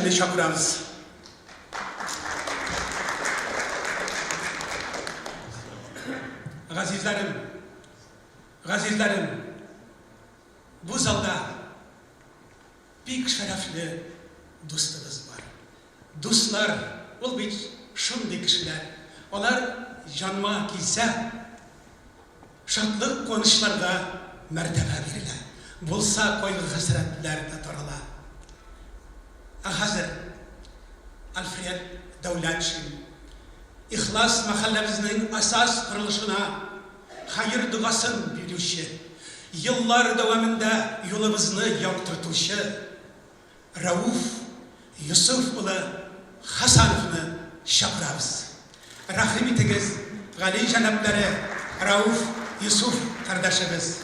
Дәүләтшинны чакырабыз. Газизләрем, газизләрем, бу залда бик шәрәфле дустыбыз бар. Дуслар, ул бит шундый кешеләр, алар җанма килсә, шатлык-куанычларга мәртәбә бирелә, булса кайгы-хәсрәтләр дә тарала. Ә хәзер Альфред Дәүләтшин, Ихлас мәхәлләбезнең асас корылышына хәер-догасын бирүче, еллар дәвамында юлыбызны яктыртучы Рәүф Йосыф улы Хәсәновны чакырабыз. Рәхим итегез, гали җәнапләре Рәүф Йосыф кардәшебез.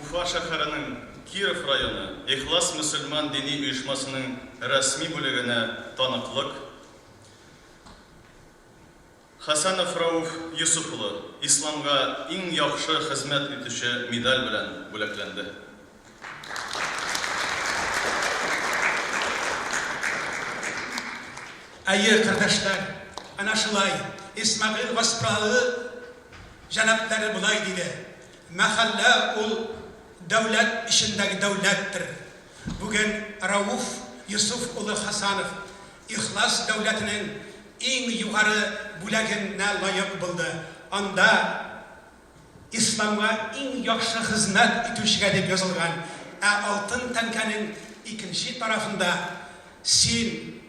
Уфа шәһәренең Киров районы Ихлас мөселман дини оешмасының рәсми бүлегенә таныклык, Хәсәнов Рәүф Йосыф улы Исламга иң яхшы хезмәт итүче медаль белән бүләкләнде. Әйе, кардәшләр, әнә шулай, Исмәгыйль Гаспралы җәнапләре болай диде, Мәхәллә ул дәүләт эчендәге дәүләттер. Бүген Рәүф Йосыф улы Хәсәнов Ихлас дәүләтенең иң югары бүләгенә лаек булды, анда Исламга иң яхшы хезмәт итүчегә дип язылган, ә алтын тәңкәнең икенче тарафында Син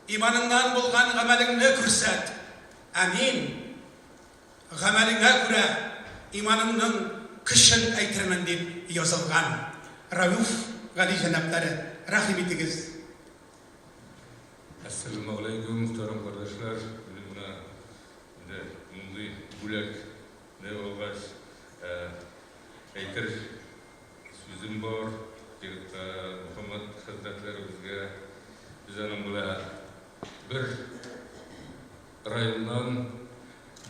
иманыңнан булган гамәлеңне күрсәт, ә мин гамәлеңә күрә иманыңның көчен әйтермен дип язылган. Рәүф галиҗәнаплары, рәхим итегез! Әссәламегаләйкүм, мөхтәрәм кардәшләр! Минем менә инде мондый бүләкне алгач, әйтер сүзем бар. Мөхәммәд хәзрәтләребезгә без аның белән бер районнан,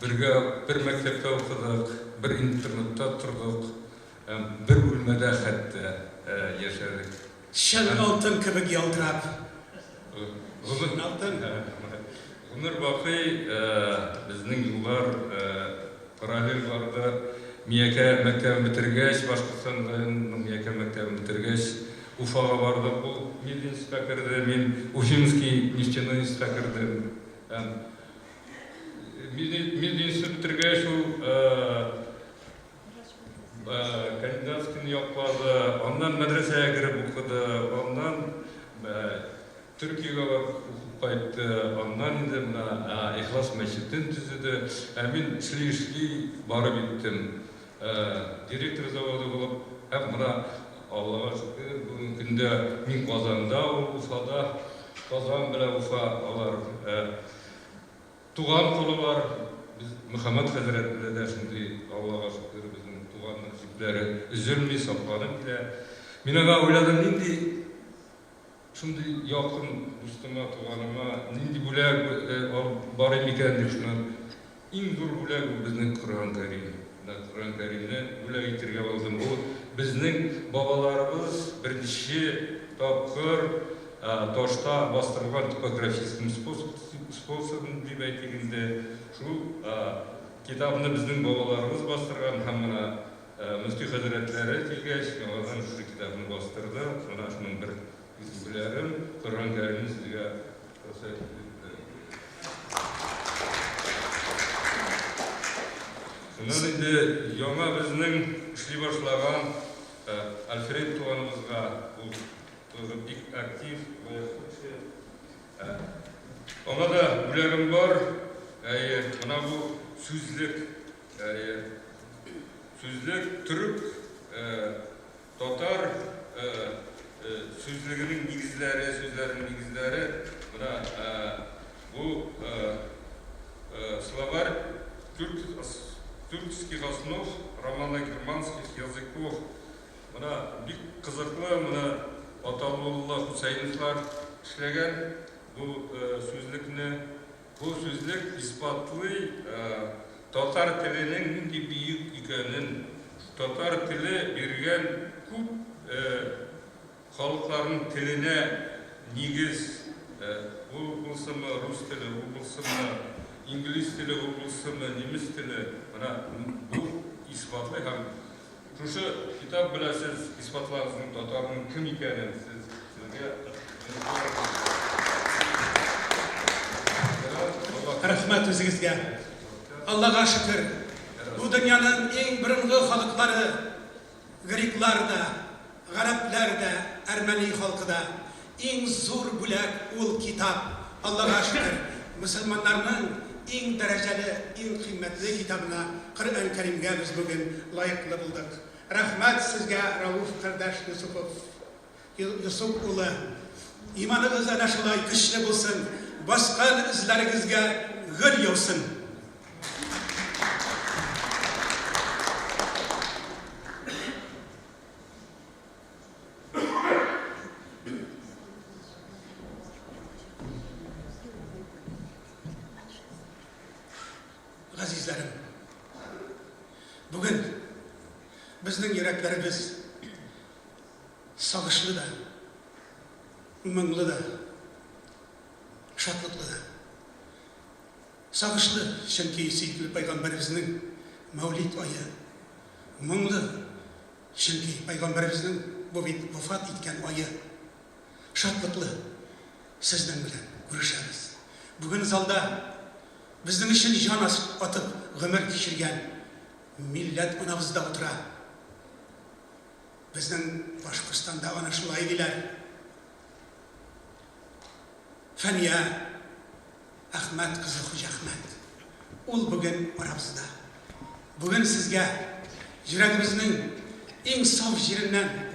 бергә бер мәктәптә укыдык, бер интернатта тордык һәм бер бүлмәдә хәтта яшәдек. Чын алтын кебек ялтырап. Чын алтын. Гомер бакый безнең юллар параллель барды. Миякә мәктәбен бетергәч, Башкортстан районының Миякә мәктәбен бетергәч, Уфага бардык. Ул мединститутка керде, мин Уфимский нефтяной институтка кердем. Һәм мединститут бетергәч, ул Кандидатскийны яклады, аннан мәдрәсәгә кереп укыды, аннан Төркиягә барып укып кайтты, аннан инде менә Ихлас мәчетен төзеде. Ә мин эшли-эшли барып җиттем. Директор заводы булып һәм менә Аллага шөкер, бүгенге көндә мин Казанда, ул Уфада. Казан белән Уфа алар Туган калалар, без Мөхәммәд хәзрәт белән дә шундый, Аллага шөкер, безнең туганлык җепләре өзелми, сакланып килә. Мин аңа уйладым, нинди шундый якын дустыма, туганыма нинди бүләк алып барыйм икән дип, шуннан иң зур бүләк ул безнең Коръән Кәрим. Менә Коръән Кәримне бүләк итергә булдым. Бу безнең бабаларыбыз беренче тапкыр ташта бастырылган типографическим способом дип әйтик инде, шул китапны безнең бабаларыбыз бастырган һәм менә мөфти хәзрәтләре килгәч, яңадан шушы китапны бастырды. Менә шуның бер экземплярын, Коръән Кәримне сезгә рөхсәт итеп бүләк итәм. Шуннан инде яңа безнең эшли башлаган Альфред туганыбызга, ул тоже бик актив, лаеклы кеше. Аңа да бүләгем бар. Әйе, менә бу сүзлек. Әйе. Сүзлек төрек, татар сүзлегенең нигезләре, сүзләренең нигезләре. Менә бу словарь тюркских основ романо-германских языков. Менә бик кызыклы, менә Атаулла Хусәеновлар эшләгән бу сүзлекне. Бу сүзлек исбатлый татар теленең нинди бөек икәнен, татар теле биргән күп. халыкларның теленә нигез, ул булсынмы рус теле, ул булсынмы инглиз теле, ул булсынмы немец теле, менә бу исбатлый һәм шушы китап белән сез исбатлагызның татарның кем икәнен сез сезгә Рәхмәт үзегезгә. Аллага шөкер, бу дөньяның иң борынгы халыклары Греклар да, гарәпләр дә, әрмәни халкы да. Иң зур бүләк ул китап. Аллага шөкер, мөселманнарның иң дәрәҗәле, иң кыйммәтле китабына, Коръән Кәримгә без бүген лаеклы булдык. Рәхмәт сезгә, Рәүф кардәш Йосыпов, Йосып улы. Иманыгыз әнә шулай көчле булсын, баскан эзләрегезгә гөл яусын. Газизләрем, бүген безнең йөрәкләребез сагышлы да, моңлы да, шатлыклы да. Сагышлы, чөнки сөекле пәйгамбәребезнең Мәүлид ае. Моңлы, чөнки пәйгамбәребезнең бу бит вафат иткән ае. Шатлыклы, сезнең белән күрешәбез. Бүген залда безнең өчен җан атып гомер кичергән милләт анабыз да утыра. Безнең Башкортстанда аны шулай диләр. Фәния Әхмәт кызы Хуҗахмәт. Ул бүген арабызда. Бүген сезгә йөрәгебезнең иң саф җиреннән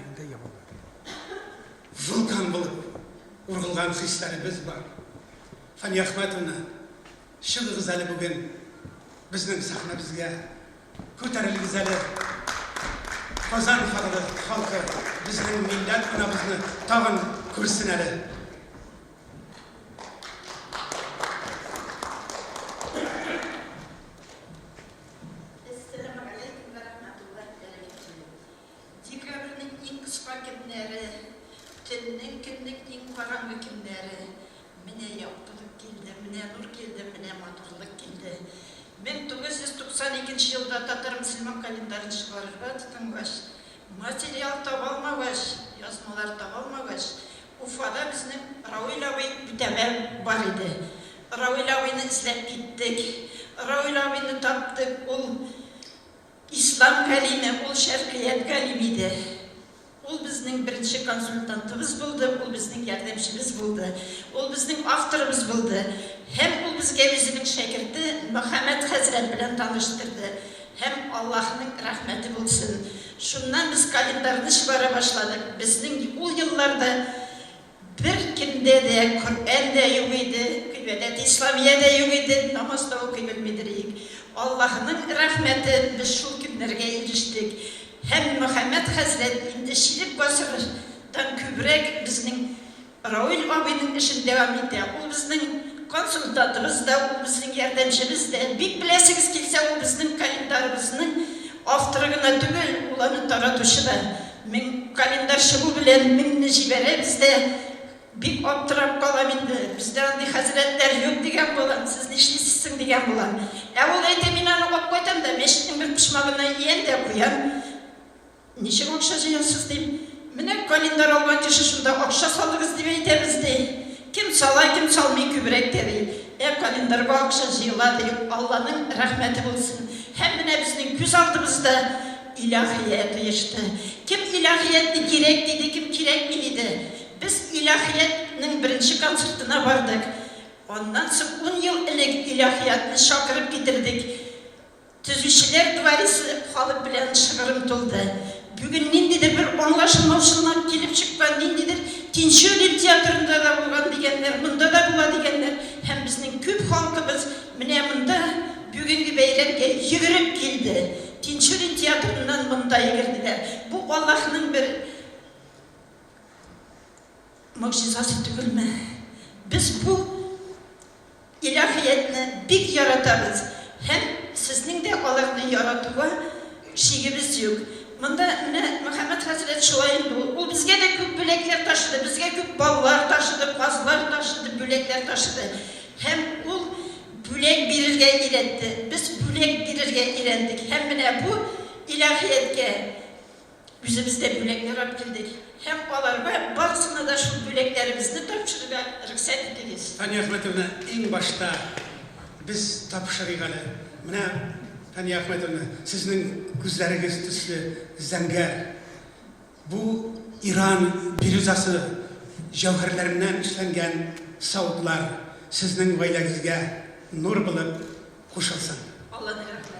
вулкан булып ургылган хисләребез бар. Фәния Әхмәтовна, чыгыгыз әле бүген безнең сәхнәбезгә. Күтәрелегез әле, Казан халкы безнең милләт анабызны тагын күрсен әле. Әссәламегаләйкүм вә рәхмәтуллаһи бәрәкәтүһү. Декабрьнең иң кыска көннәре, төннең, көннең иң караңгы көннәре. Менә яктылык килде, менә нур килде, менә матурлык килде. 1992 нче елда татар-мөселман календарен чыгарырга тотынгач, материал таба алмагач, язмалар таба алмагач, Уфада безнең Рауил абый Бүтәмәр бар иде. Рауил абыйны эзләп киттек. Рауил абыйны таптык, ул ислам галиме, ул шәркыять галиме иде. Ул безнең беренче консультантыбыз булды, ул безнең ярдәмчебез булды, ул безнең авторыбыз булды. Һәм ул безгә үзенең шәкерте Мөхәммәд хәзрәт белән таныштырды. Һәм Аллаһының рәхмәте булсын, шуннан без календарьны чыгара башладык. Безнең ул елларда беркемдә дә Коръән дә юк иде, гыйбадәте исламия дә юк иде, намаз да укый белмидер идек. Аллаһының рәхмәте, без шул көннәргә ирештек. Һәм Мөхәммәд хәзрәт инде чирек гасырдан күбрәк безнең Рауил абыйның эшен дәвам итә. Ул безнең консультантыбыз да, ул безнең ярдәмчебез дә. Бик беләсегез килсә, ул безнең календарыбызның авторы гына түгел, ул аны таратучы да. Мең календарь чыгу белән меңне җибәрәбез дә, бик аптырап калам инде, бездә андый хәзрәтләр юк дигән булам, сез нишлисез соң дигән булам. Ә ул әйтә, мин аны алып кайтам да, мәчетнең бер почмагына иям дә куям. Ничек акча җыясыз, дим. Менә календарь алган кеше шунда акча салыгыз дип әйтәбез, ди. Кем сала, кем салмый, күбрәк тә, ди. Ә календарьга акча җыела, ди. Алланың рәхмәте булсын. Һәм менә безнең күз алдыбызда илаһият оешты. Кем илаһиятне кирәк диде, кем кирәкми диде. Без илаһиятнең беренче концертына бардык. Аннан соң ун ел элек илаһиятне чакырып китердек. Төзүчеләр дворисы халык белән шыгрым тулды. Бүген ниндидер бер аңлашылмаучылык килеп чыккан, ниндидер Тинчурин театрында да булган дигәннәр, монда да була дигәннәр һәм безнең күп халкыбыз менә монда бүгенге бәйрәмгә йөгереп килде. Тинчурин театрыннан монда йөгерделәр. Бу Аллаһның бер могҗизасы түгелме? Без бу Илаһиятне бик яратабыз һәм сезнең дә аларны яратуга шигебез юк. Монда менә Мөхәммәд хәзрәт шулай инде ул. Ул безгә дә күп бүләкләр. баллар ташыды, казлар ташыды, бүләкләр ташыды. Һәм ул бүләк бирергә өйрәтте. Без бүләк бирергә өйрәндек. Һәм менә бу илаһияткә үзебез дә бүләкләр алып килдек. Һәм аларга барысына да шул бүләкләребезне тапшырырга рөхсәт итегез. Фәния Әхмәтовна, иң башта без тапшырыйк әле. Менә, Фәния Әхмәтовна, сезнең күзләрегез төсле зәңгәр. Бу Иран бирюзасы җәүһәрләреннән эшләнгән савытлар сезнең гаиләгезгә нур булып кушылсын. Алланың рәхмәте.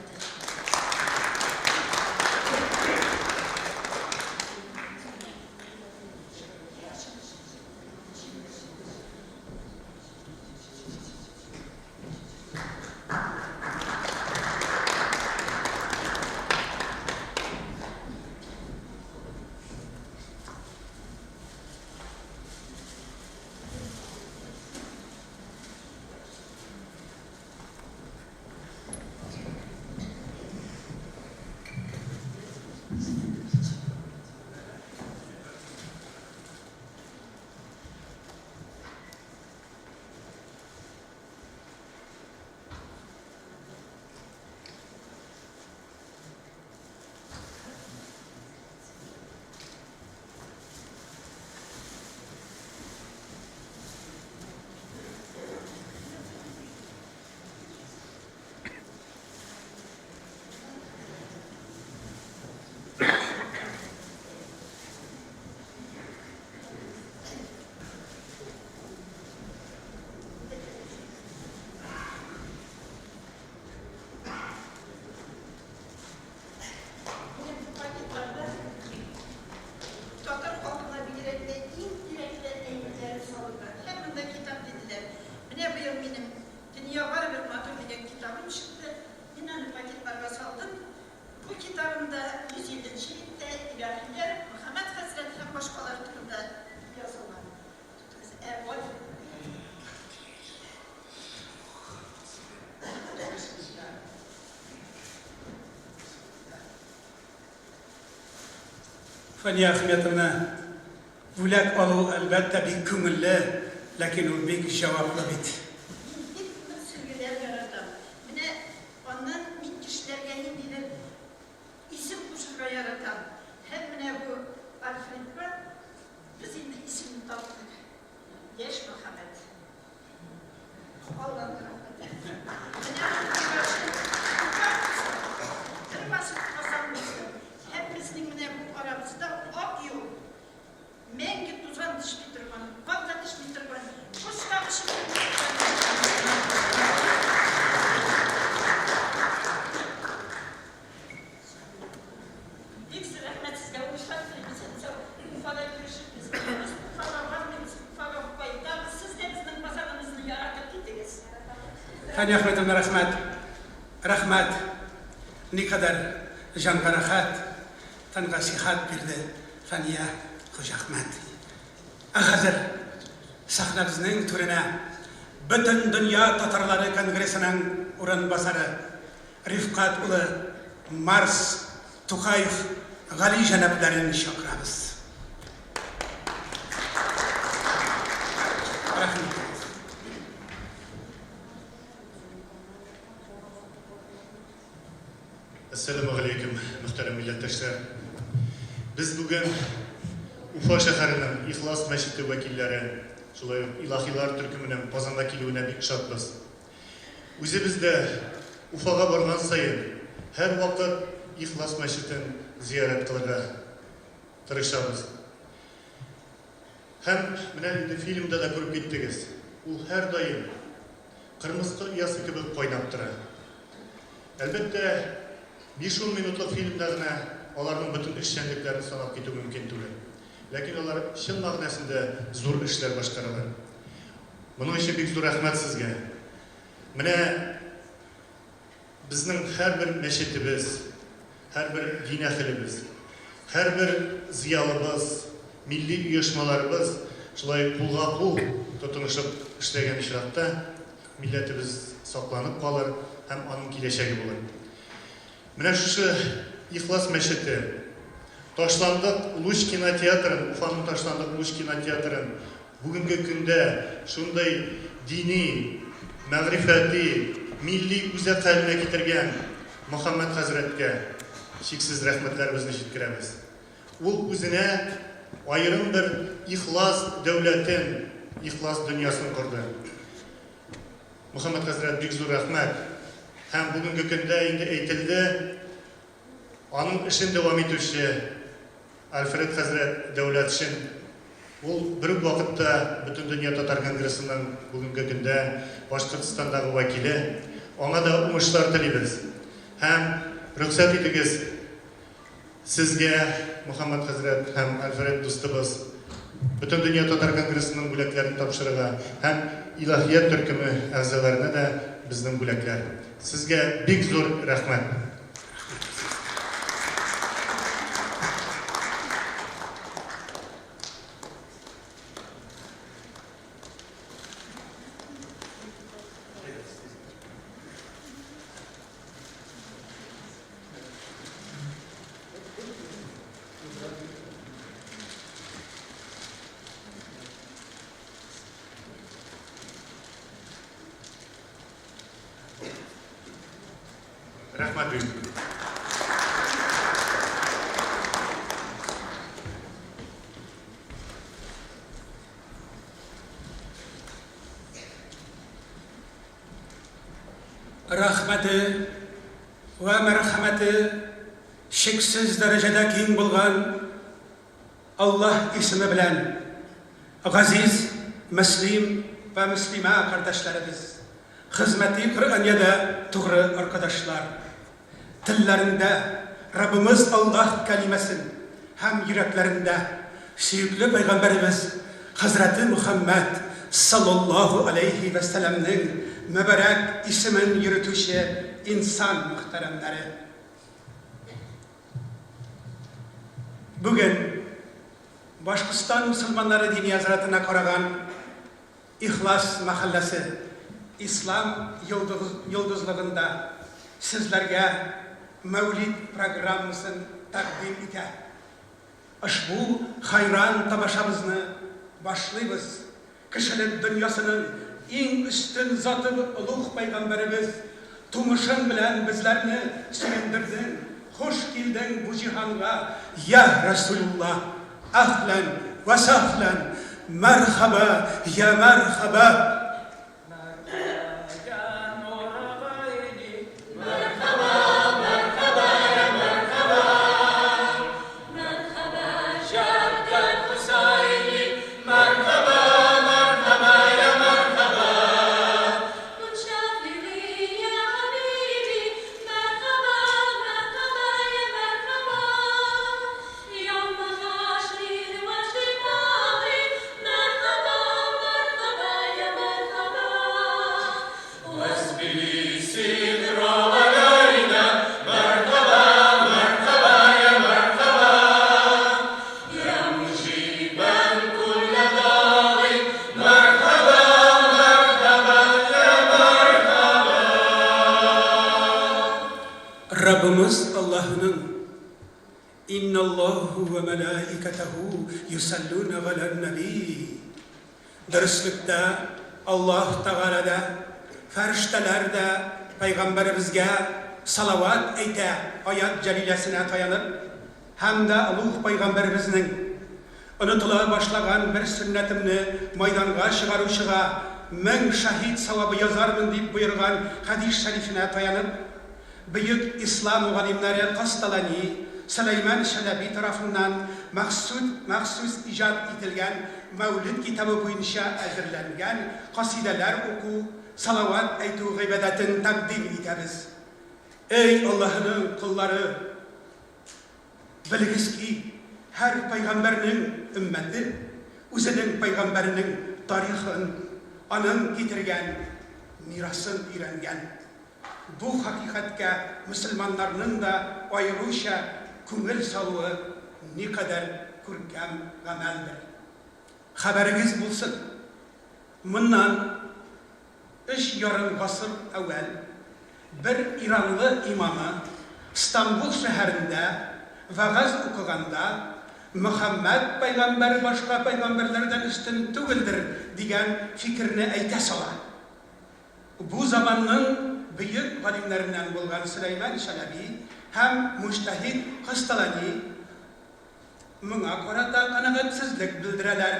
Менә бу пакетларда татар халкына бигрәк тә иң кирәкле әйберләре салынган. Һәм монда китап диделәр. Менә быел минем Дөнья барыбер матур дигән китабым чыкты. Мин аны пакетларга салдым. Бу китабымда 150 нче биттә илаһиләр, Мөхәммәд хәзрәт һәм башкалар турында язылган. Тотыгыз, ә вот. Фәния Әхмәтовна, бүләк алу, әлбәттә, бик күңелле, ләкин ул бик җаваплы бит. Мин бик нык сөлгеләр яратам. Менә аннан мин кешеләргә ниндидер исем кушырга яратам. Һәм менә бу Альфредка без инде исемне таптык. Яшь Мөхәммәт. Алланың рәхмәте. Менә мондый башы бер басып Казан булсын. Һәм безнең менә бу арабызда ак юл. Мәңге тузан төшми торган, кар да төшми торган, кош та очып йөрми торган. Бик зур рәхмәт сезгә, уңышлар телим, исән-сау Уфада күрешербез. Без Уфага бармыйбыз, Уфага кайтабыз. Сез дә безнең Казаныбызны яратып китегез. Фәния Әхмәтовна, рәхмәт! Рәхмәт! Никадәр җанга рәхәт, тәнгә сихәт бирде Фәния Хуҗахмәт. Ә хәзер сәхнәбезнең түренә Бөтендөнья татарлары конгрессының урынбасары Рифкать улы Марс Тукаев галиҗәнапләрен чакырабыз. Рәхим итегез. Әссәламегаләйкем, мөхтәрәм милләттәшләр! Без бүген Уфа шәһәренең Ихлас мәчете вәкилләре, шулай ук Илаһилар төркеменең Казанга килүенә бик шатбыз. Үзебез дә Уфага барган саен һәрвакыт Ихлас мәчетен зиярәт кылырга тырышабыз. Һәм менә инде фильмда да күреп киттегез, ул һәрдаим кырмыска оясы кебек кайнап тора. Әлбәттә, биш-ун минутлык фильмда гына аларның бөтен эшчәнлекләрен санап китү мөмкин түгел. Ләкин алар чын мәгънәсендә зур эшләр башкаралар. Моның өчен бик зур рәхмәт сезгә. Менә безнең һәрбер мәчетебез, һәрбер дин әһелебез, һәрбер зыялыбыз, милли оешмаларыбыз шулай кулга-кул тотынышып эшләгән очракта милләтебез сакланып калыр һәм аның киләчәге булыр. Менә шушы Ихлас мәчете, ташландык Луч кинотеатрын, Уфаның ташландык Луч кинотеатрын Бүгенге көндә шундый дини, мәгърифәти, милли үзәк хәленә китергән Мөхәммәд хәзрәткә чиксез рәхмәтләребезне җиткерәбез. Ул үзенә аерым бер ихлас дәүләтен, ихлас дөньясын корды. Мөхәммәд хәзрәт, бик зур рәхмәт. Һәм бүгенге көндә инде әйтелде, аның эшен дәвам итүче Альфред хәзрәт Дәүләтшин, ул бер үк вакытта Бөтендөнья татар конгрессының бүгенге көндә Башкортстандагы вәкиле. Аңа да уңышлар телибез. Һәм рөхсәт итегез, сезгә, Мөхәммәд хәзрәт һәм Альфред дустыбыз, Бөтендөнья татар конгрессының бүләкләрен тапшырырга һәм Илаһият төркеме әгъзаларына да безнең бүләкләр. Сезгә бик зур рәхмәт! Рәхмәт бик. Рәхмәте вә мәрхәмәте чиксез дәрәҗәдә киң булган Аллаһ исеме белән, газиз мөслим вә мөслимә кардәшләребез, хезмәти Коръәниядә тугры аркадашлар! Телләрендә Раббымыз Аллаһ кәлимәсен һәм йөрәкләрендә сөекле пәйгамбәребез хәзрәте Мөхәммәд саллаллаһу аләйһи вә сәләмнең мөбарәк исемен йөретүче инсан мөхтәрәмнәре! Бүген Башкортстан мөселманнары Диния нәзарәтенә караган Ихлас мәхәлләсе Ислам йолдызлыгында сезләргә Мәүлид программасын тәкъдим итә. Ошбу хайран тамашабызны башлыйбыз. Кешелек дөньясының иң өстен заты олуг пәйгамбәребез тумышың белән безләрне сөендердең, хуш килдең бу җиһанга, йа Рәсүлулла! Әһлән вә сәһлән, мәрхәбә, йа мәрхәбә! Раббымыз Аллаһының Инналлаһу вә мәлаикәтәһу юсаллуна галән-нәби. Дөреслектә, Аллаһ Тәгалә дә, фәрештәләр дә пәйгамбәребезгә салават әйтә аять җәлиләсенә таянып һәм дә олуг пәйгамбәребезнең, Онытыла башлаган бер сөннәтемне майданга чыгаручыга 1000 шәһит савабы язармын дип боерган хәдис шәрифенә таянып, Бөек ислам галимнәре Касталани, Сөләйман Чәләби тарафыннан махсүд махсус иҗат ителгән Мәүлид китабы буенча әзерләнгән касыйдәләр уку, салават әйтү гыйбадәтен тәкъдим итәбез. Эй Аллаһының коллары! Белегез ки, һәр пәйгамбәрнең өммәте үзенең пәйгамбәренең тарихын, аның китергән мирасын өйрәнгән. Бу хакыйкатькә мөселманнарның да аеруча күңел салуы никадәр күркәм гамәлдер. Хәбәрегез булсын, моннан өч ярым гасыр әүвәл бер иранлы имамы Стамбул шәһәрендә вәгазь укыганда, Мөхәммәд пәйгамбәр башка пәйгамбәрләрдән өстен түгелдер, дигән фикерне әйтә сала. Бу заманның бөек галимнәреннән булган Сөләйман Чәләби һәм муҗтаһид Касталани моңа карата канәгатьсезлек белдерәләр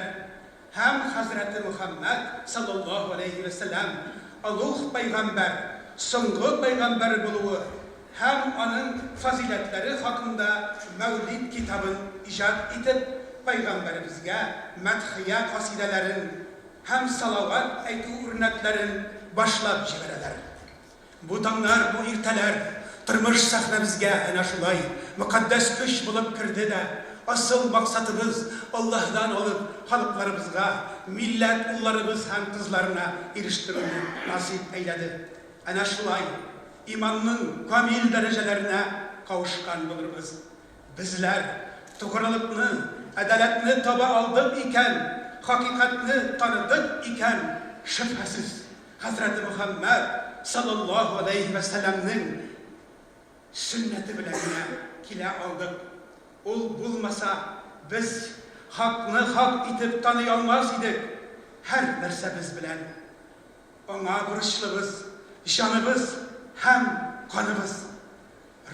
һәм хәзрәте Мөхәммәд, салләллаһу галәйһи вә сәлләм, олуг пәйгамбәр, соңгы пәйгамбәр булуы һәм аның фазыйләтләре хакында Мәүлид китабын иҗат итеп, пәйгамбәребезгә мәдхия касыйдәләрен һәм салават әйтү үрнәкләрен башлап җибәрәләр. Бу таңнар, бу иртәләр тормыш сәхнәбезгә әнә шулай мөкатдәс көч булып керде дә, асыл максатыбыз, Аллаһыдан алып, халыкларыбызга, милләт улларыбыз һәм кызларына ирештерүне насыйп әйләде. Әнә шулай иманның камил дәрәҗәләренә кавышкан булырбыз. Безләр тугрылыкны, әдаләтне таба алдык икән, хакыйкатьне таныдык икән, шөбһәсез, Хәзрәте Мөхәммәд, салләллаһу галәйһи вә сәлләмнең сөннәте белән генә килә алдык. Ул булмаса, без хакны хак итеп таный алмас идек. Һәр нәрсәбез белән Аңа бурычлыбыз, җаныбыз һәм каныбыз,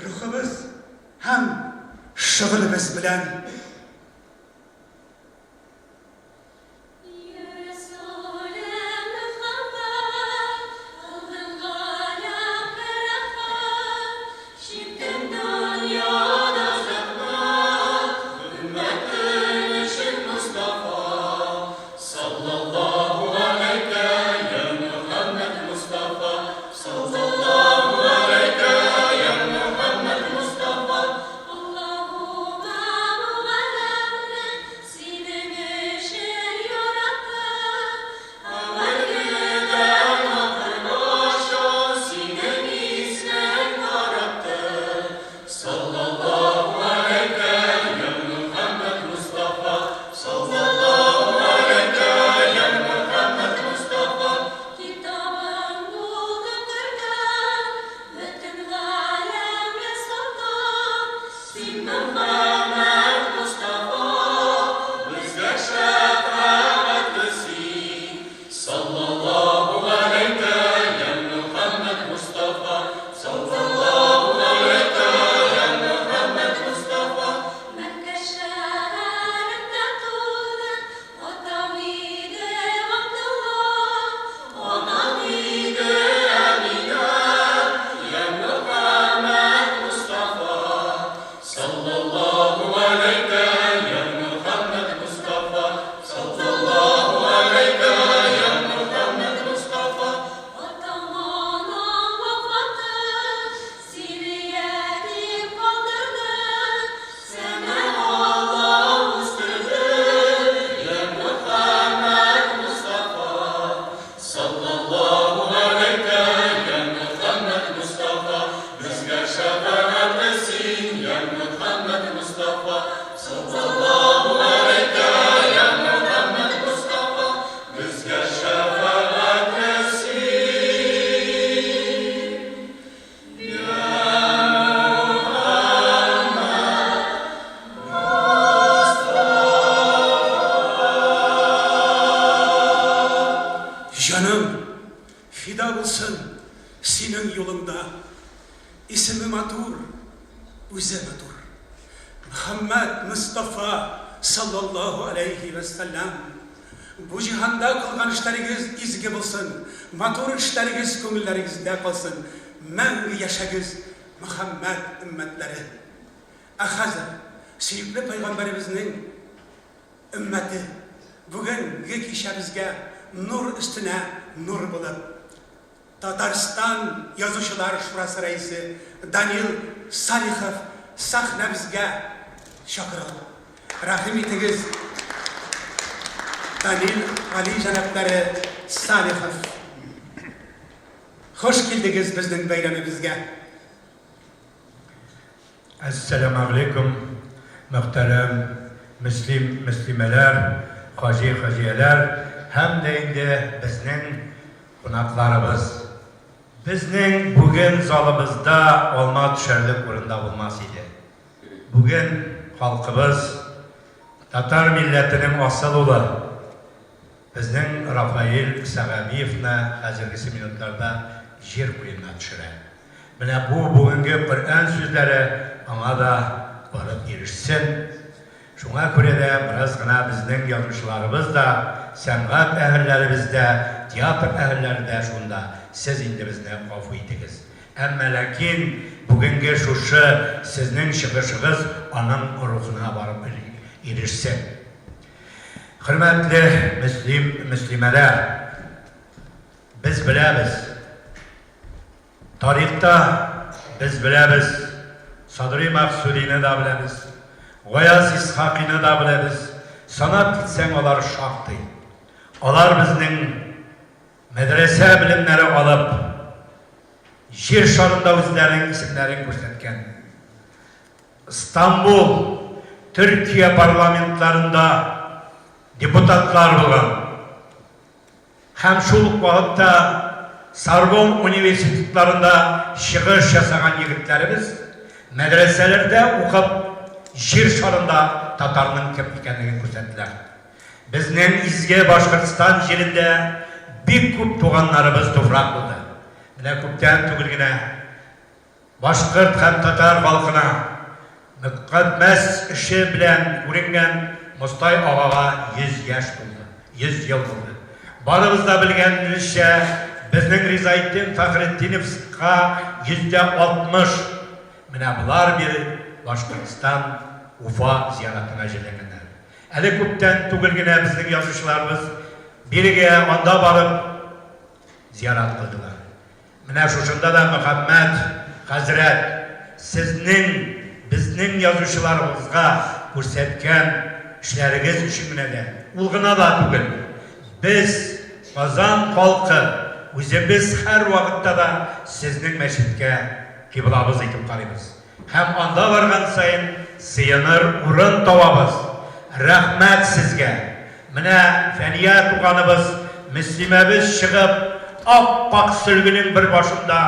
рухыбыз һәм шөгылебез белән. Җаным фида булсын синең юлыңда. Исеме матур, үзе матур. Мөхәммәд Мостафа саллаллаһу аләйһи вә сәлләм. Бу җиһанда кылган эшләрегез изге булсын, матур эшләрегез күңелләрегездә калсын, мәңге яшәгез, Мөхәммәд өммәтләре! Ә хәзер сөекле пәйгамбәребезнең өммәте бүгенге кичәбезгә нур өстенә нур булып, Татарстан Язучылар шурасы рәисе Данил Салихов сәхнәбезгә чакырыла. Рәхим итегез, Данил Гали җәнаплары Салихов. Хуш килдегез безнең бәйрәмебезгә. Әссәламәгаләйкүм, мөхтәрәм мөслим, мөслимәләр, хаҗи, хаҗияләр һәм дә инде безнең кунакларыбыз. Безнең бүген залыбызда алма төшәрлек урын да булмас иде. Бүген халкыбыз. Татар милләтенең асыл улы, безнең Рафаэль Сәгабиевны хәзергесе минутларда җир куенына төшерә. Менә бу бүгенге Коръән сүзләре аңа да барып ирешсен. Шуңа күрә дә бераз гына безнең язучыларыбыз да, сәнгать әһелләребез дә, театр әһелләре дә шунда, сез инде безне гафу итегез. Әмма ләкин бүгенге шушы сезнең чыгышыгыз аның рухына барып ирешсен. Хөрмәтле мөслим, мөслимәләр! Без беләбез, тарихта без беләбез, Садри Максудины да беләбез, Гаяз Исхакыйны да беләбез, санап китсәң алар шактый. Алар безнең мәдрәсә белемнәре алып, Җир шарында үзләренең исемнәрен күрсәткән. Стамбул, Төркия парламентларында депутатлар булган. Һәм шул ук вакытта Сорбон университетларында чыгыш ясаган егетләребез мәдрәсәләрдә укып, Җир шарында татарның кем икәнлеген күрсәттеләр. Безнең изге Башкортстан җирендә бик күп туганнарыбыз туфрак булды. Менә күптән түгел генә башкорт һәм татар халкына мөкатдәс эше белән күренгән Мостай агага 100 яшь тулды, 100 ел булды. Барыбыз да белгәнебезчә, безнең Ризаэтдин Фәхретдиновка 60%. Менә болар бире Башкортстан, Уфа зияратына җирләнгәннәр. Әле күптән түгел генә безнең язучыларыбыз бирегә, анда барып зиярат кылдылар. Менә шушында да Мөхәммәт хәзрәт, сезнең безнең язучыларыбызга күрсәткән эшләрегез өчен генә дә, ул гына да түгел, без, Казан халкы, үзебез һәрвакытта да сезнең мәчеткә кыйблабыз итеп карыйбыз. Һәм анда барган саен сыеныр урын табабыз. Рәхмәт сезгә! Менә Фәния туганыбыз, мөслимәбез чыгып, ап-ак сөлгенең бер башында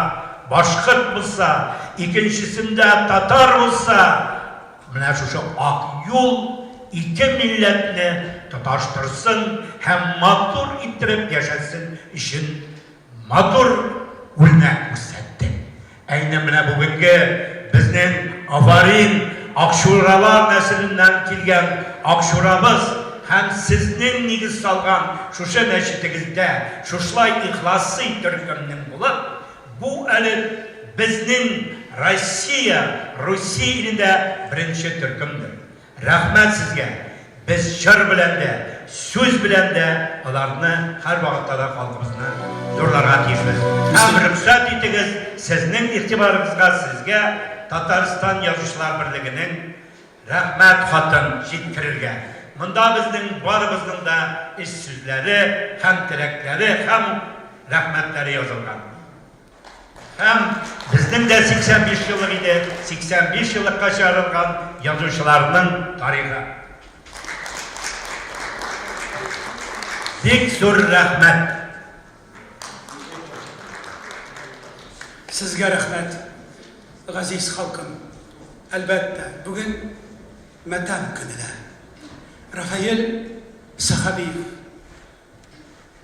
башкорт булса, икенчесендә татар булса, менә шушы ак юл ике милләтне тоташтырсын һәм матур иттереп яшәсен өчен Матур үрнәк күрсәтте. Ә инде менә бүгенге безнең Афарин Акчуралар нәселеннән килгән Акчурабыз һәм сезнең нигез салган шушы мәчетегездә шушылай ихласый төркемнең булып, бу әле безнең Россия, Русия илендә беренче төркемдер. Рәхмәт сезгә! Без җыр белән дә, сүз белән дә аларны һәрвакытта да халкыбызны зурларга тиешбез. Һәм рөхсәт итегез, сезнең игътибарыгызга сезгә Татарстан Язучылар берлегенең Рәхмәт хатын җиткерергә. Монда безнең барыбызның да эш сүзләре һәм теләкләре һәм рәхмәтләре язылган. Һәм безнең дә 85 еллык иде, 85 еллыкка чыгарылган язучыларның тарихы. Бик зур рәхмәт! Сезгә рәхмәт, газиз халкым. Әлбәттә, бүген матәм көне дә. Рафаэль Сәхәбиев.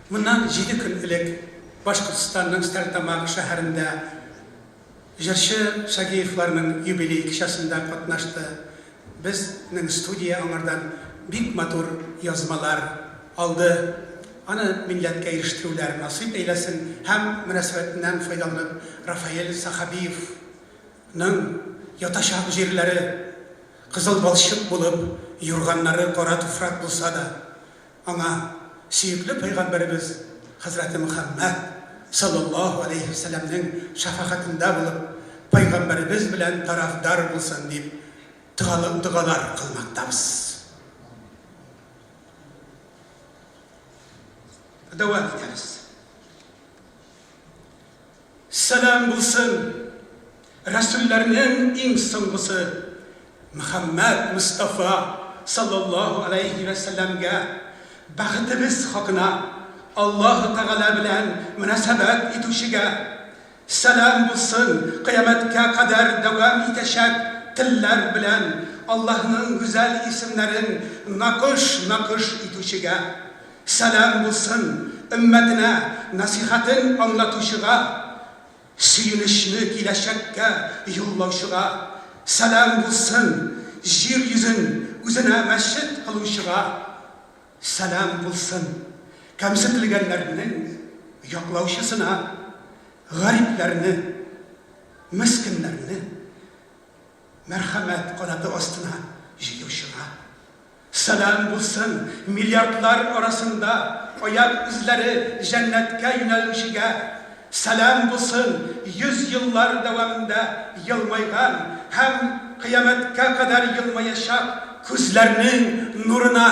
Моннан җиде көн элек Башкортстанның Стәрлетамак шәһәрендә җырчы Шагиевларның юбилей кичәсендә катнашты. Безнең студия аңардан бик матур язмалар алды. Аны милләткә ирештерүләр насыйп әйләсен һәм мөнәсәбәтеннән файдаланып Рафаэль Сәхәбиевның ятачак җирләре кызыл балчык булып, юрганнары кара туфрак булса да, Аңа сөекле пәйгамбәребез хәзрәте Мөхәммәд, салләллаһу галәйһи вә сәлләмнең шәфәгатендә булып, пәйгамбәребез белән тарафдар булсын дип догалар кылмактабыз. Дәвам итәбез. Сәлам булсын Рәсүлләрнең иң соңгысы Мөхәммәд Мостафа саллаллаһу аләйһи вә сәлләмгә, бәхетебез хакына Аллаһы Тәгалә белән мөнәсәбәт итүчегә, сәлам булсын кыямәткә кадәр дәвам итәчәк телләр белән. Аллаһның гүзәл исемнәрен накыш-накыш итүчегә. Сәлам булсын өммәтенә насыйхәтен аңлатучыга, сөенечне киләчәккә юллаучыга. Сәлам булсын җир йөзен үзенә мәчет кылучыга. Сәлам булсын кәмсетелгәннәрнең яклаучысына, гарипләрне, мескеннәрне мәрхәмәт канаты астына җыючыга. Сәлам булсын миллиардлар арасында аяк эзләре җәннәткә юнәлүчегә. Сәлам булсын 100 еллар дәвамында елмайган һәм кыямәткә кадәр елмаячак күзләрнең нурына.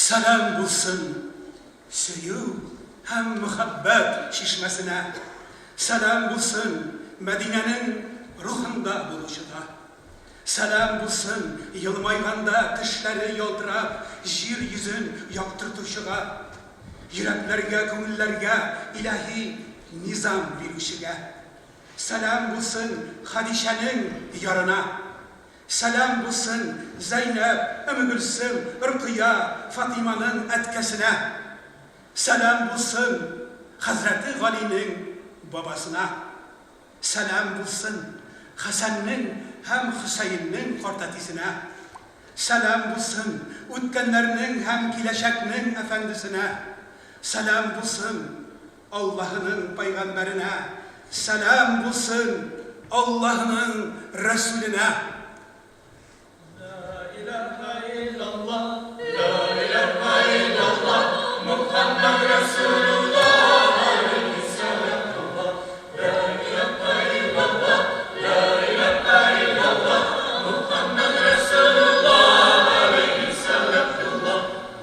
Сәлам булсын сөю һәм мөхәббәт чишмәсенә. Сәлам булсын Мәдинәнең рухында булучыга. Сәлам булсын елмайганда тешләре ялтырап җир йөзен яктыртучыга. Йөрәкләргә, күңелләргә илаһи низам бирүчегә. Сәлам булсын Хәдичәнең ярына. Сәлам булсын Зәйнәб, Өммегөлсем, Рокыя, Фатыйманың әткәсенә. Сәлам булсын хәзрәте Галинең бабасына. Сәлам булсын Хәсәннең һәм Хөсәеннең картәтисенә. Сәлам булсын үткәннәрнең һәм киләчәкнең әфәндесенә. Сәлам булсын Аллаһының пайгамбәренә, сәлам булсын Аллаһының Рәсүленә.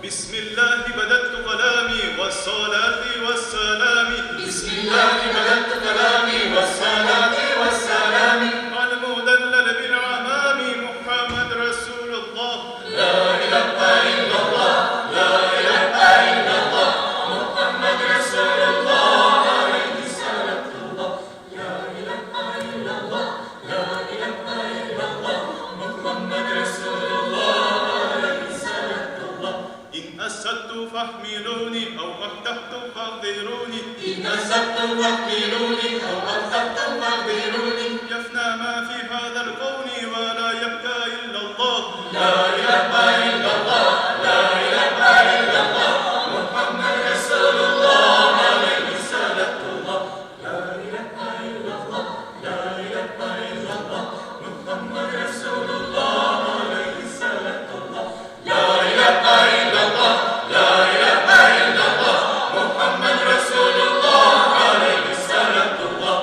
Бисмиллаһи бәдәттү калами вәссалати вәссалами. Бисмиллаһи бәдәттү калами вәссалати вәссалами. Әл-мудәлләл бил амами Мухаммад Расулуллаһ. Ла илаһа иллаллаһ, ла илаһа иллаллаһ, Мухаммад Расулуллаһ алейһиссалатуллаһ. Ла илаһа иллаллаһ, ла илаһа иллаллаһ, Мухаммад Расулуллаһ алейһиссалатуллаһ. Ин әссәттү фахмилуни, ау ахтахту фагъдируни. Ин әссәттү фахмилуни, ау ахтахту фагъдируни. Яфна ма фи хазал кауни, ва ла ябка иллаллаһ. Ла илаһа иллаллаһ, ла илаһа иллаллаһ, Мухаммад Расулуллаһ алейһиссалатуллаһ. Ла илаһа иллаллаһ, ла илаһа иллаллаһ, Мухаммад Расулуллаһ алейһиссалатуллаһ. Ла илаһа иллаллаһ, ла илаһа иллаллаһ, Мухаммад Расулуллаһ алейһиссалатуллаһ.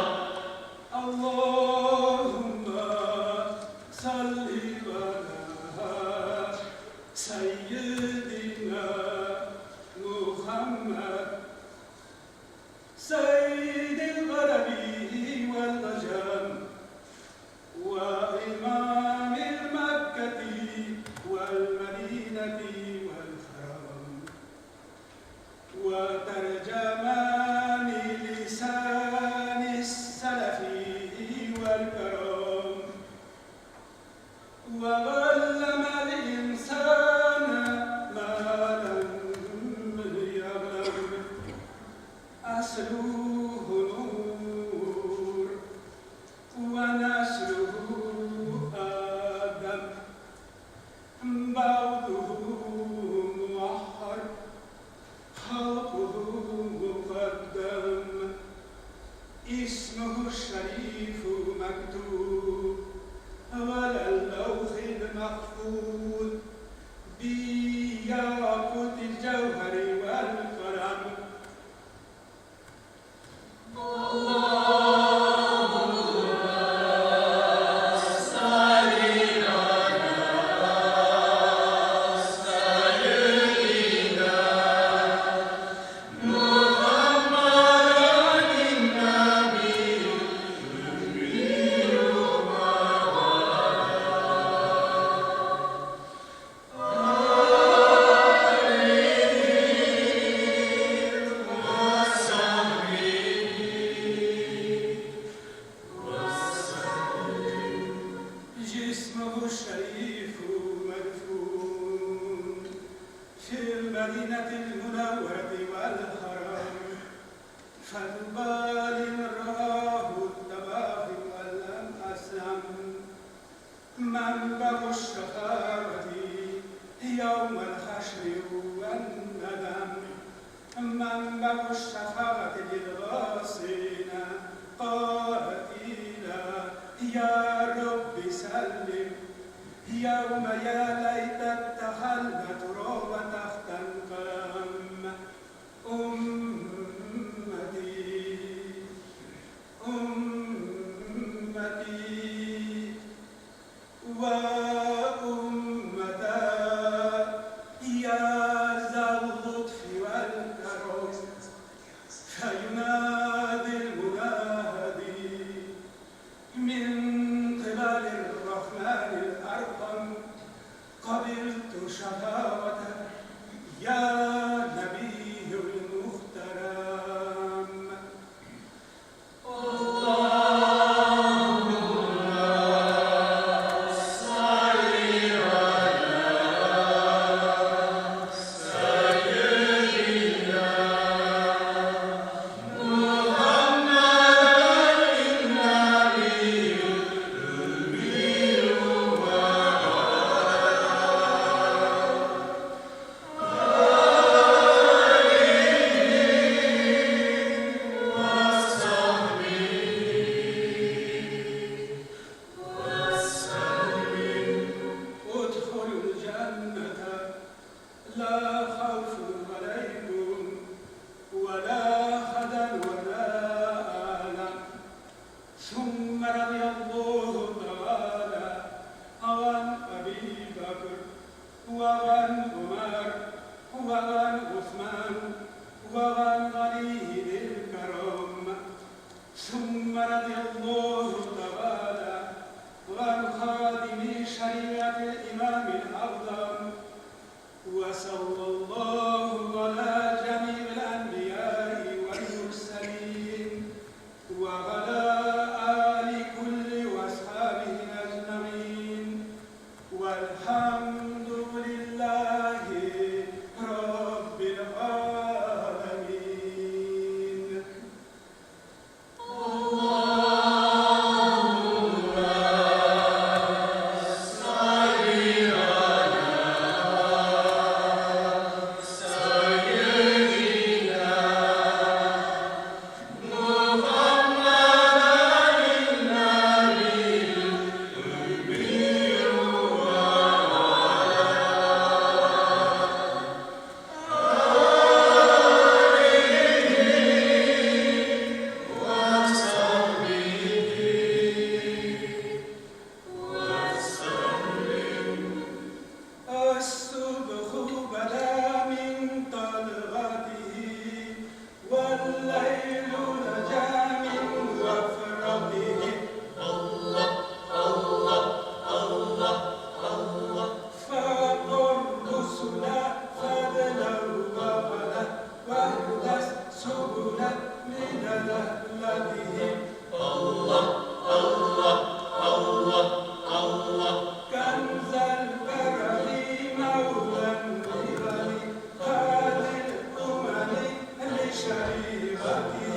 Аллаһумма салли аля сәййидина Мухаммад сәййидил гарәби вәл аҗам вә имамил Мәккәти вәл Мәдинәти вәл Хәрам вә тәрҗемани лисанис сәләфи вәл кәрам вә галләмәл инсанә мә ләм йәгъләм. Әслүһү нур вә нәслүһү Адәм, бәгъдүһү муаххар, халкуһу мукаддәм, исмүһү шәрифү мәктүб галәл ләүхил мәхфуз биякутил җәүһәри вәл каләм. Җисмүһү шәрифү мәдфүн фил мәдинәтил мөнәввәрәти вәл хәрам, фәтубә лимән рааху тәбахи вәләм әсләм, мәнбәгүш шәфәгати яумәл хәшри вән нәдәм, мәнбәгүш шәфәгати лил гасыйнә каилә, йа Рабби сәллим, яумә йа ләйтә иттәхәлнә торабә тәхтән каләм. Уммәти, уммәти, вә уммәтә, йа зәл лотфи вәл кәрам. Фәюнадил мунади мин кыйбалир рахманил архам, кабилту шәфәгатә, йа нәбиюл мухтар. ثم رضي الله تعالى عن أبي بكر وعن عمر وعن عثمان وعن علي الكرم. ثم رضي الله تعالى عن خادم شريعة الإمام الأعظم، وصلى الله على جميع الأنبياء والمرسلين وعلى آل كل وأصحابه أجمعين، والحمد لله رب العالمين. الصبح بدا من طلعته، والليل نجا من غفرته. الله الله الله الله. فاق الرسل فضلا وعلا، واهدى السبل من لهلته. الله الله الله الله. كنز البرد مولى النعم، هادي الأمم لشريعته.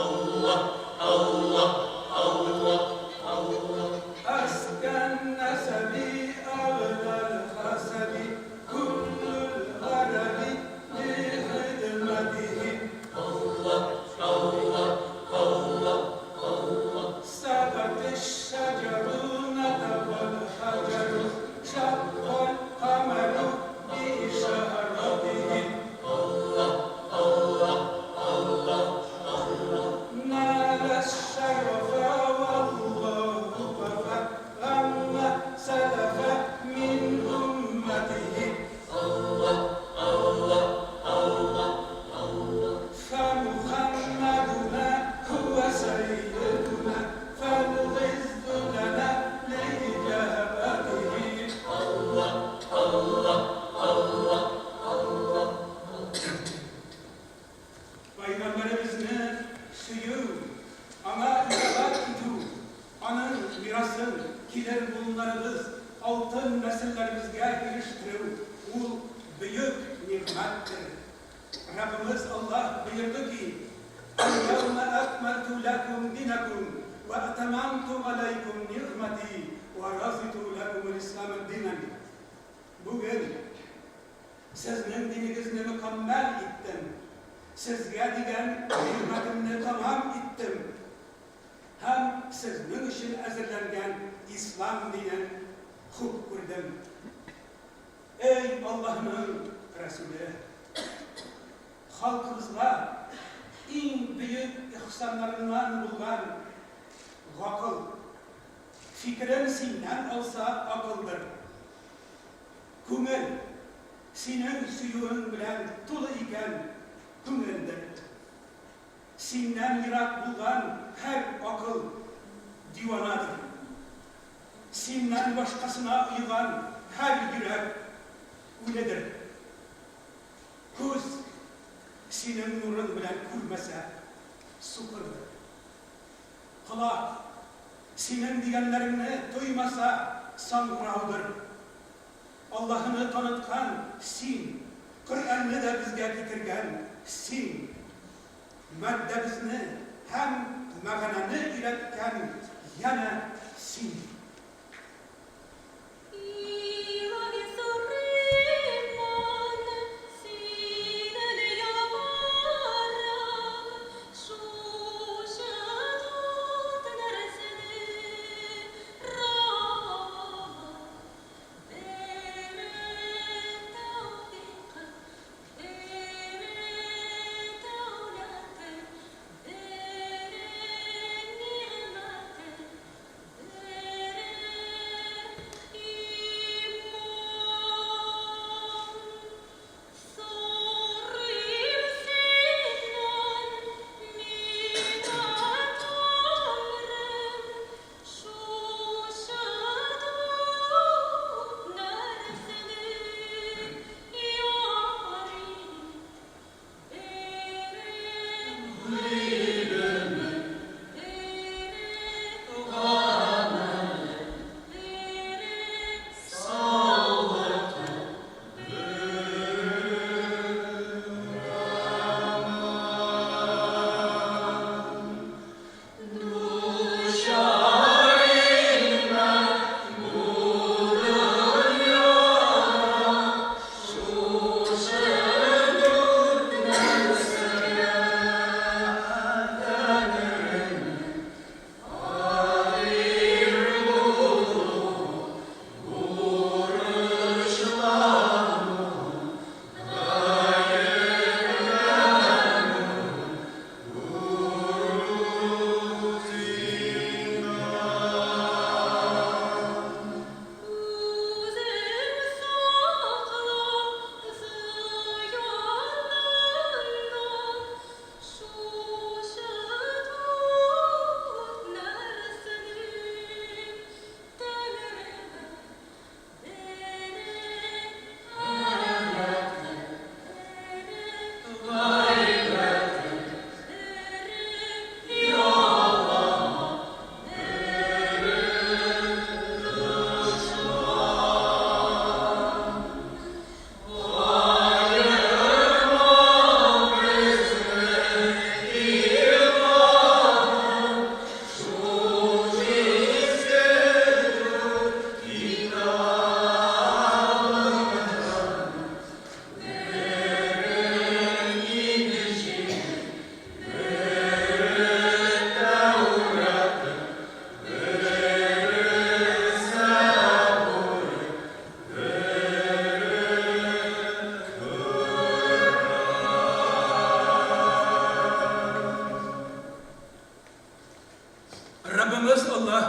الله الله الله الله. أزكى النسب أغلى الحسب، كل الغرب لخدمته. الله الله الله الله. سقط الشجر نطق الحجر، شق القمر بإشارته. الله الله الله الله. نال الشرف والله كفى، غم سلف من أمته. الله الله الله الله. فمحمدنا هو سيدنا، فالعز لنا لإجابته. الله الله الله الله. Peygamberimizni сөю, аңа итагать итү, аның мирасын килер буыннарыбыз, алтын нәселләребезгә ирештерү ул бөек нигъмәттер. Раббыбыз Аллаһ боерды ки: اليوم أكملت لكم دينكم وأتممت عليكم نعمتي ورضيت لكم الإسلام دينا. Бүген сезнең динегезне мөкәммәл иттем. Сезгә дигән нигъмәтемне тәмам иттем. Һәм сезнең өчен әзерләнгән ислам динен хуп күрдем. Эй Аллаһның Расуле! Халкыбызга иң бөек ихсаннарыннан булган гакыл, фикерен синнән алса акылдыр. Күңел синең сөюең белән тулы икән күңелдер. Синнән ерак булган һәр акыл диванадыр. Синнән башкасына оеган һәр йөрәк үледер. Күз синең нурың белән күрмәсә сукырдыр. Колак синең дигәннәреңне тоймаса саңгыраудыр. Аллаһыны таныткан син, Коръәнне дә безгә китергән син. Маддәбезне һәм мәгънәне өйрәткән янә син. Илаһи сорыймын, синнән ялварам, шушы дүрт нәрсәне, Раббым: бере тәүфыйкы, бере дәүләте, бере нигъмәте. Раббымыз Аллаһ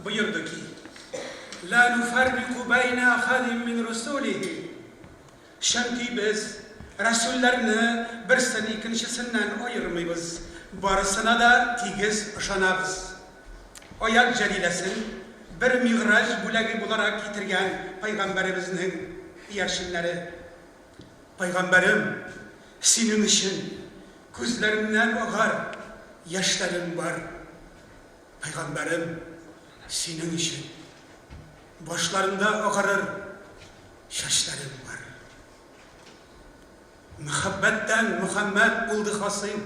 боерды ки, Ла нуфаррику бәйнә ахадин мин русулихи, чөнки без рәсүлләрне берсен икенчесеннән аермыйбыз, барысына да тигез ышанабыз. Аять җәлиләсен бер мигъраҗ бүләге буларак китергән пәйгамбәребезнең иярченнәре. Пәйгамбәрем, синең өчен күзләремнән агар яшьләрем бар. Пәйгамбәрем, синең өчен башларымда агарыр чәчләрем бар. Мәхәббәттән Мөхәммәд булды хасыйл,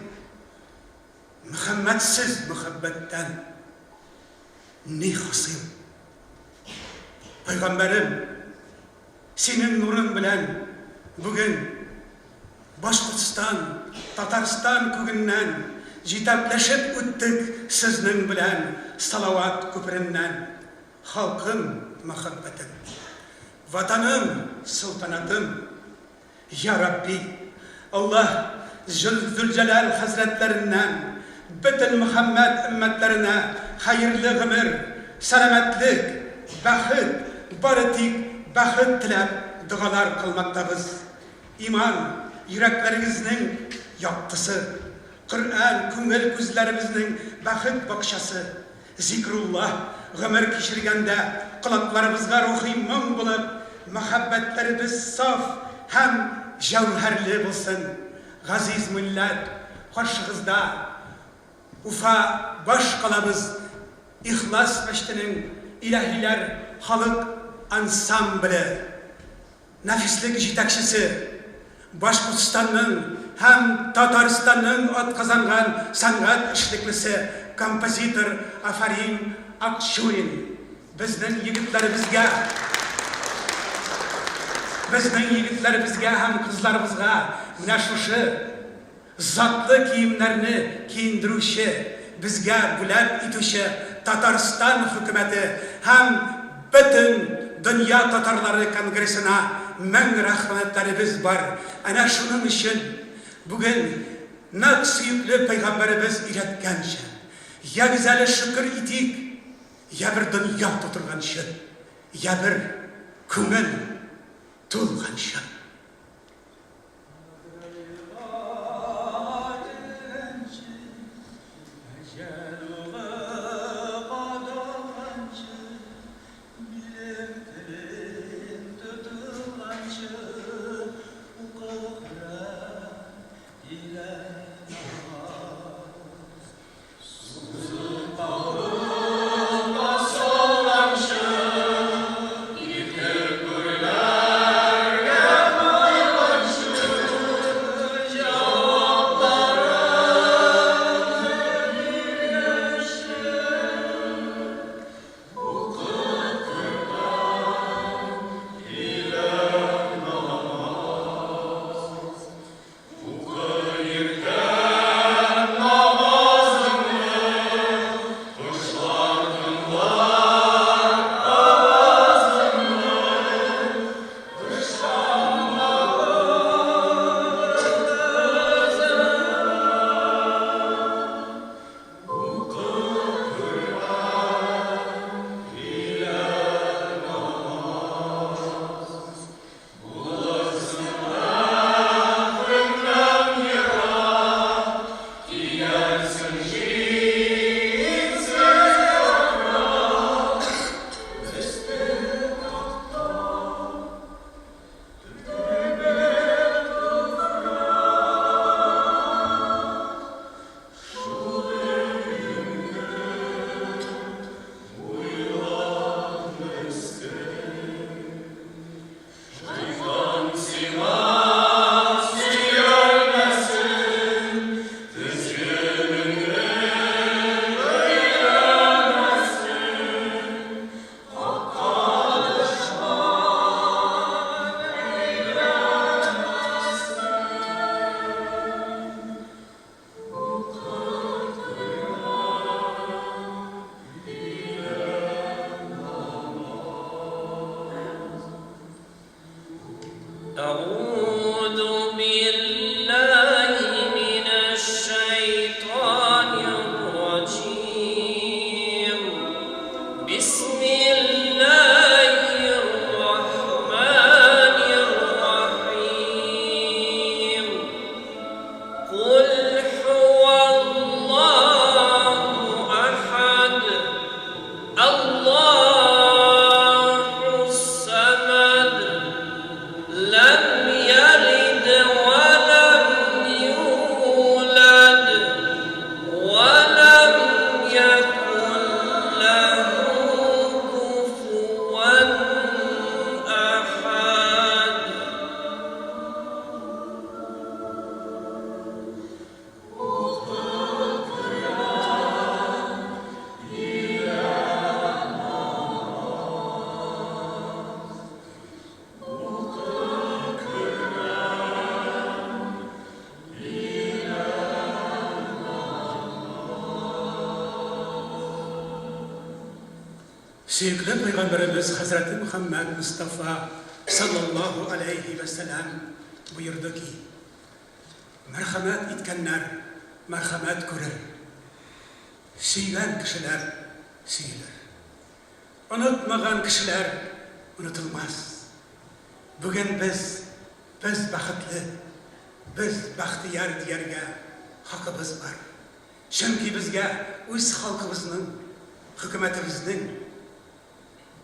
Мөхәммәдсез мәхәббәттән ни хасыйл? Пәйгамбәрем, синең нурың белән бүген Башкортстан, Татарстан күгеннән җитәкләшеп үттек сезнең белән Салават күпереннән. Халкым мәхәббәтем, Ватаным солтанатым. Йа Рабби, Аллаһ Зөлҗәләл хәзрәтләреннән бөтен Мөхәммәд өммәтләренә хәерле гомер, сәламәтлек, бәхет, бары тик бәхет теләп догалар кылмактабыз. Иман, йөрәкләрегезнең яктысы. Коръән, күңел күзләребезнең бәхет бакчасы. Зикруллаһ, гомер кичергәндә колакларыбызга рухи моң булып, мәхәббәтләребез саф һәм җәүһәрле булсын. Газиз милләт, каршыгызда Уфа баш калабыз Ихлас мәчетенең Илаһиләр халык ансамбле. Нәфислек җитәкчесе, Башкортстанның һәм Татарстанның атказанган сәнгать эшлеклесе, композитор Афәрин Акчурин безнең егетләребезгә, безнең егетләребезгә һәм кызларыбызга менә шушы Затлы киемнәрне киендерүче, безгә бүләк итүче Татарстан хөкүмәте һәм бөтен дөнья татарлары конгрессына мең рәхмәтләребез бар. Әнә шуның өчен бүген нәкъ сөекле пәйгамбәребез өйрәткәнчә, ягез әле шөкер итик, я бер дөнья тутырганчы, я бер күңел тулганчы. Сөекле пәйгамбәребез хәзрәте Мөхәммәд Мостафа саллаллаһу аләйһи вә сәлам боерды ки, Мәрхәмәт иткәннәр мәрхәмәт күрер, сөйгән кешеләр сөелер. Онытмаган кешеләр онытылмас. Бүген без, без бәхетле, без бәхтияр дияргә хакыбыз бар. Чөнки безгә үз халкыбызның, хөкүмәтебезнең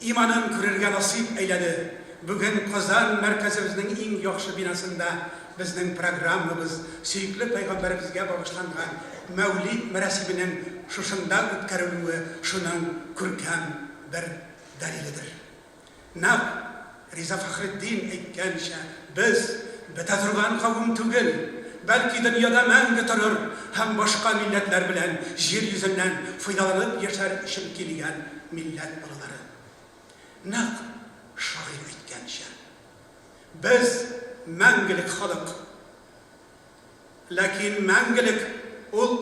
иманын күрергә насыйп әйләде. Бүген Казан мәркәзебезнең иң яхшы бинасында безнең программабыз, сөекле пәйгамбәребезгә багышланган Мәүлид мәрасименең шушында үткәрелүе шуның күркәм бер дәлиледер. Нәкъ Риза Фәхретдин әйткәнчә, без, бетә торган кавым түгел, бәлки дөньяда мәңге торыр һәм башка милләтләр белән җир йөзеннән файдаланып яшәр өчен килгән милләт балалары. Нәкъ шагыйрь әйткәнчә, без, мәңгелек халык. Ләкин мәңгелек ул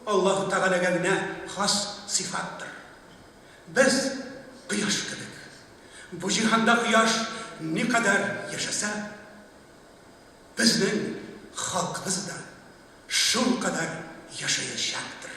Аллаһу Тәгаләгә генә хас сыйфаттыр. Без кояш кебек. Бу җиһанда кояш никадәр яшәсә, безнең халкыбыз да шулкадәр яшәячәктер.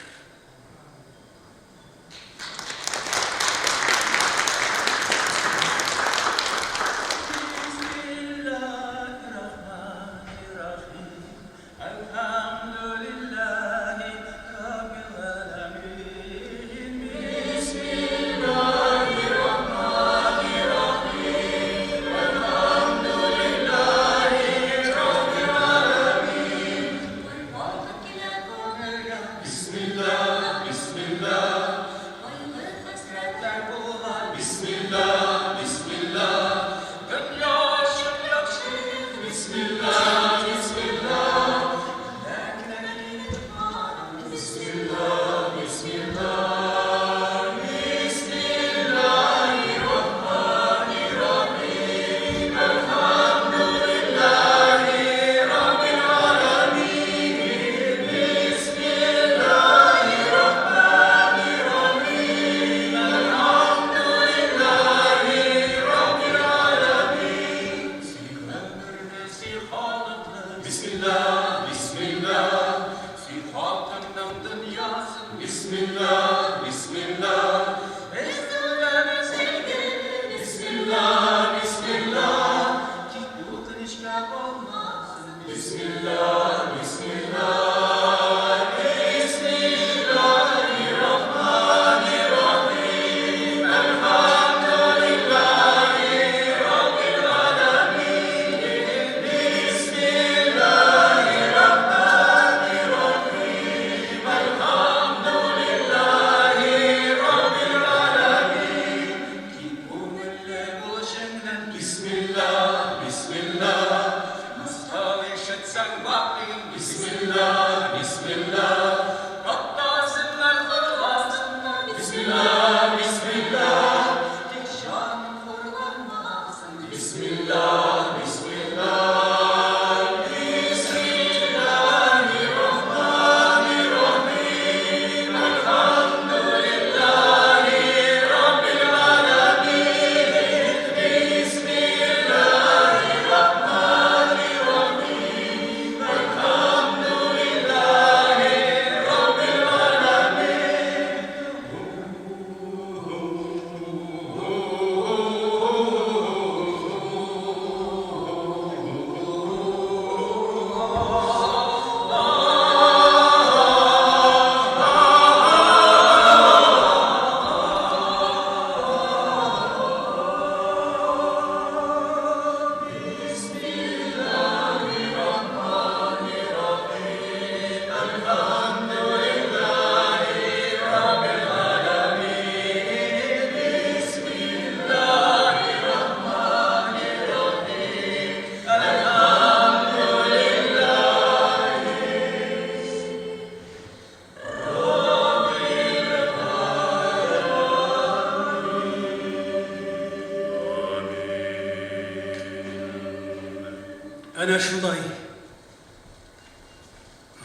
Әнә шулай.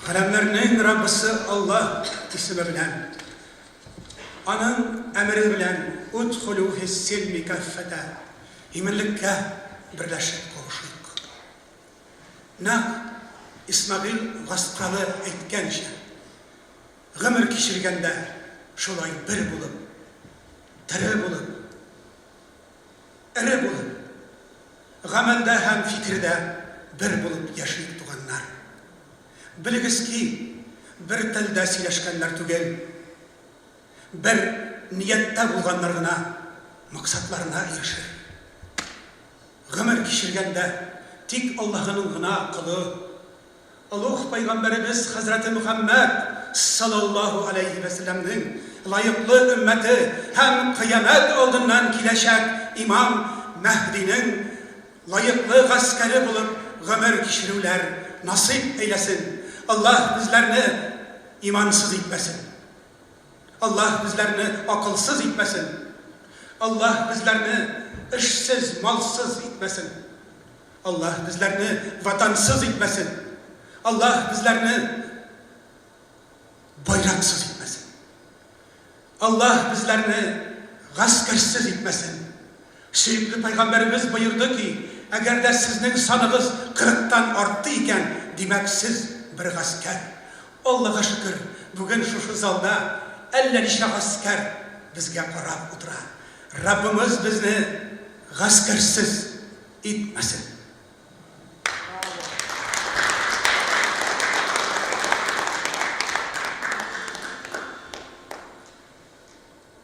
Галәмнәрнең Раббысы Аллаһ исеме белән. Аның әмере белән Удхулю фис-силми каффәтә, иминлеккә берләшеп кавышыйк. Нәкъ Исмәгыйль Гаскалы әйткәнчә, гомер кичергәндә шулай бер булып, тере булып, эре булып, гамәлдә һәм фикердә бер булып яшик, туганнар. Белегез ки, бер телдә сөйләшкәннәр түгел, бер нияттә булганнар гына максатларына ирешер. Гомер кичергәндә тик Аллаһының гына колы, олуг пәйгамбәребез хәзрәте Мөхәммәд саллаллаһу аләйһи вә сәлләмнең лаеклы өммәте һәм кыямәт алдыннан киләчәк имам Мәһдинең лаеклы гаскәре булып гомер кичерүләр насыйп әйләсен. Аллаһ безләрне имансыз итмәсен. Аллаһ безләрне акылсыз итмәсен. Аллаһ безләрне эшсез, малсыз итмәсен. Аллаһ безләрне Ватансыз итмәсен. Аллаһ безләрне байраксыз итмәсен. Аллаһ безләрне гаскәрсез итмәсен. Сөекле пәйгамбәребез боерды ки, әгәр дә сезнең саныгыз кырыктан артты икән, димәк, сез бер гаскәр. Аллага шөкер, бүген шушы залда әллә ничә гаскәр безгә карап утыра. Раббымыз безне гаскәрсез итмәсен.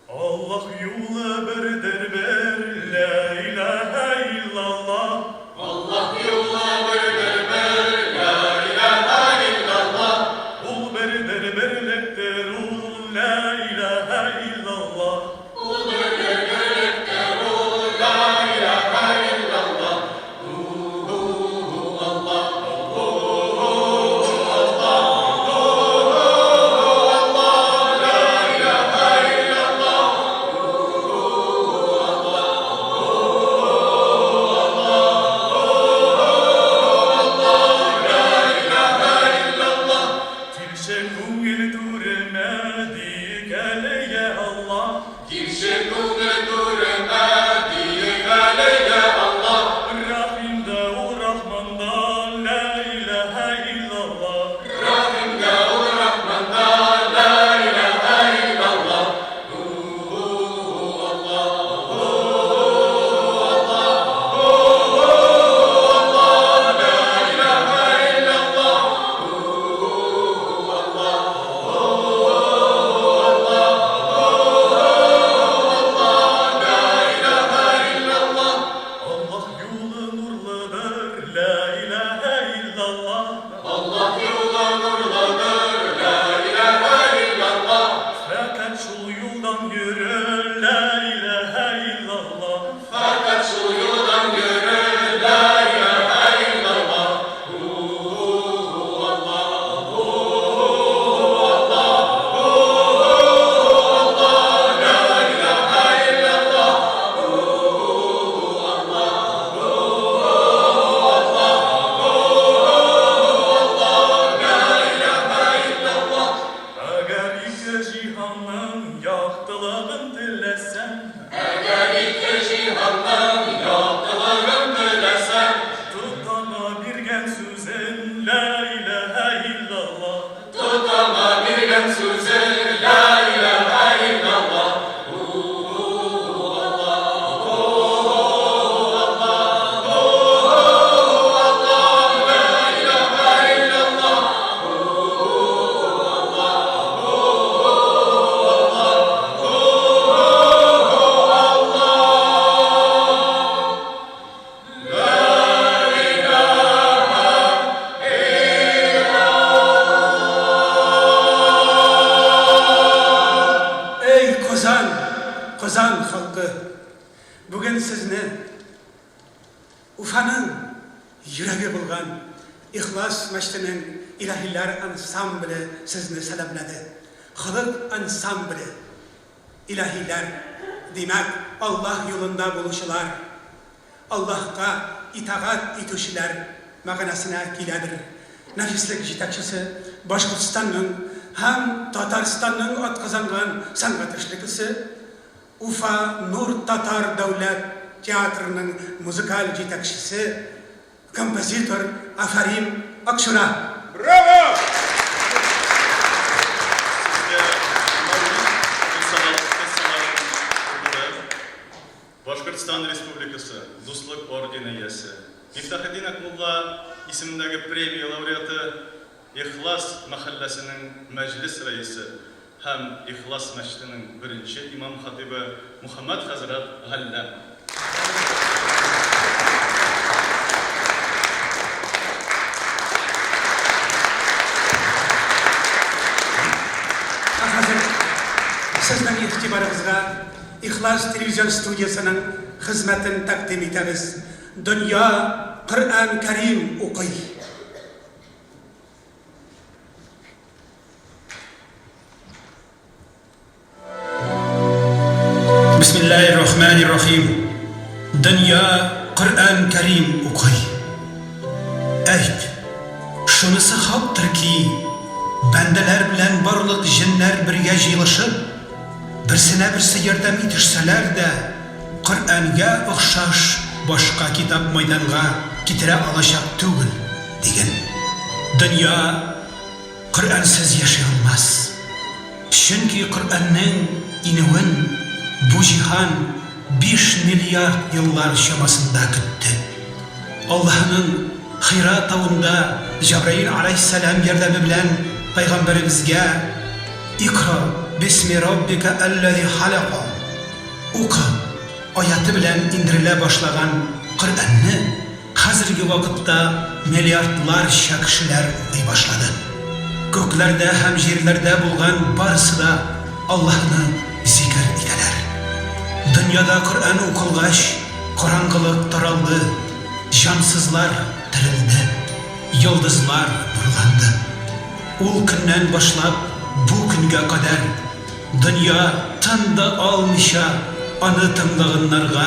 Аллаһ юлы бердер бер, лә иләһә иллаллаһ. Аллаһ юлы бердер бер, лә иләһә иллаллаһ. Ул бердер берлектер ул, лә иләһә иллаллаһ. Ул бердер берлектер ул, лә иләһә иллаллаһ. Һу-һу-һу Аллаһ, һу-һу-һу Аллаһ, һу-һу-һу Аллаһ, лә иләһә иллаллаһ, һу-һу-һу Аллаһ, һу-һу-һу Аллаһ, һу-һу-һу Аллаһ, лә иләһә иллаллаһ. Килче күңел түремә, диек әле, йә Аллаһ. Килче күңел түремә, диек әле, йә Аллаһ. Рәхим дә ул, Рахман да, лә иләһә иллаллаһ. Рәхим дә ул, Рахман да, лә иләһә иллаллаһ. Һу-һу-һу Аллаһ, һу-һу-һу Аллаһ, һу-һу-һу Аллаһ, лә иләһә иллаллаһ. Һу-һу-һу Аллаһ, һу-һу-һу Аллаһ, һу-һу-һу Аллаһ, лә иләһә иллаллаһ. Аллаһ юлы нурлыдыр, лә иләһә иллаллаһ. Аллаһ юлы нурлыдыр, лә иләһә иллаллаһ. Фәкать шул юлдан йөре, лә иләһә иллаллаһ. Фәкать шул юлдан йөре, лә иләһә иллаллаһ. Һу-һу-һу Аллаһ, һу-һу-һу Аллаһ, һу-һу-һу Аллаһ, лә иләһә иллаллаһ. Һу-һу-һу Аллаһ, һу-һу-һу Аллаһ, һу-һу-һу Аллаһ, лә иләһә иллаллаһ. Әгәр ике җиһанның яктылыгын теләсәң. Әгәр ике җиһанның яктылыгын теләсәң. Тот аңа биргән сүзен, лә иләһә иллаллаһ. Тот аңа биргән сүзен, лә иләһә иллаллаһ. Һу-һу-һу Аллаһ, һу-һу-һу Аллаһ, һу-һу-һу Аллаһ, лә иләһә иллаллаһ. Һу-һу-һу Аллаһ, һу-һу-һу Аллаһ, һу-һу-һу Аллаһ, лә иләһә иллаллаһ. Эй, Казан, Казан халкы! Бүген сезне Уфаның йөрәге булган Ихлас мәчетенең Илаһиләр ансамбле сезне сәламләде. Халык ансамбле, Илаһиләр, димәк, Аллаһ юлында булучылар, Аллаһка итагать итүчеләр мәгънәсенә киләдер. Нәфислек җитәкчесе, Башкортстанның һәм Татарстанның атказанган сәнгать эшлеклесе, Уфа Нур татар дәүләт театрының музыкаль җитәкчесе, композитор Афәрим Акчура. Браво! Сезгә Мәүлид кыссаларын укыды. Башкортстан Республикасы Дуслык ордены иясе, Мифтахетдин Акмулла исемендәге премия лауреаты, Ихлас мәхәлләсенең мәҗлес рәисе һәм Ихлас мәчетенең беренче имам-хатыйбы Мөхәммәт хәзрәт Галләм. Ә хәзер сезнең игътибарыгызга Ихлас телевизион студиясенең хезмәтен тәкъдим итәбез. Дөнья Коръән Кәрим укый. Бисмиллаһир рахманир рахим. Дөнья Коръән Кәрим укый. Әйт, шунысы хактыр ки, бәндәләр белән барлык җеннәр бергә җыелышып, Берсенә берсе ярдәм итешсәләр дә, Коръәнгә охшаш башка китап майданга китерә алачак түгел, диген. Дөнья Коръәнсез яши алмас. Чөнки Коръәннең инүен бу җиһан биш миллиард еллар чамасында көтте. Аллаһының Хира тавында Җәбраил аләйһиссәлам ярдәме белән пәйгамбәребезгә Икра бисми раббика әлләзи халака, Укы, аяте белән иңдерелә башлаган Коръәнне хәзерге вакытта миллиардларча кешеләр укый башлады. Күкләрдә һәм җирләрдә булган барысы да Аллаһны зикер итәләр. Дөньяда Коръән укылгач, караңгылык таралды, җансызлар терелде, йолдызлар нурланды. Ул көннән башлап бу көнгә кадәр дөнья тын да алмыйча аны тыңлаганнарга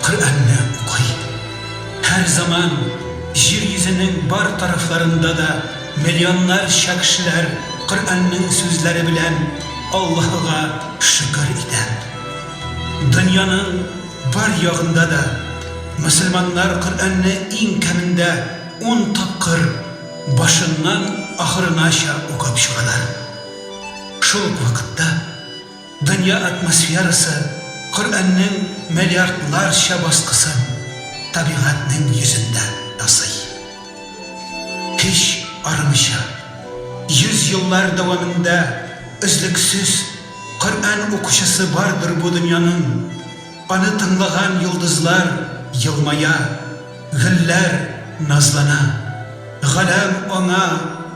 Коръәнне укый. Һәр заман җир йөзенең бар тарафларында да миллионнарча кешеләр Коръәннең сүзләре белән Аллаһыга шөкер итә. Дөньяның бар ягында да мөселманнар Коръәнне иң кәмендә ун тапкыр башыннан ахырынача укып чыгалар. Шул ук вакытта дөнья атмосферасы Коръәннең миллиардларча баскысын табигатьнең йөзендә ясый. Һич арымыйча, йөз еллар дәвамында өзлексез Коръән укучысы бардыр бу дөньяның. Аны тыңлаган йолдызлар елмая, гөлләр назлана. Галәм аңа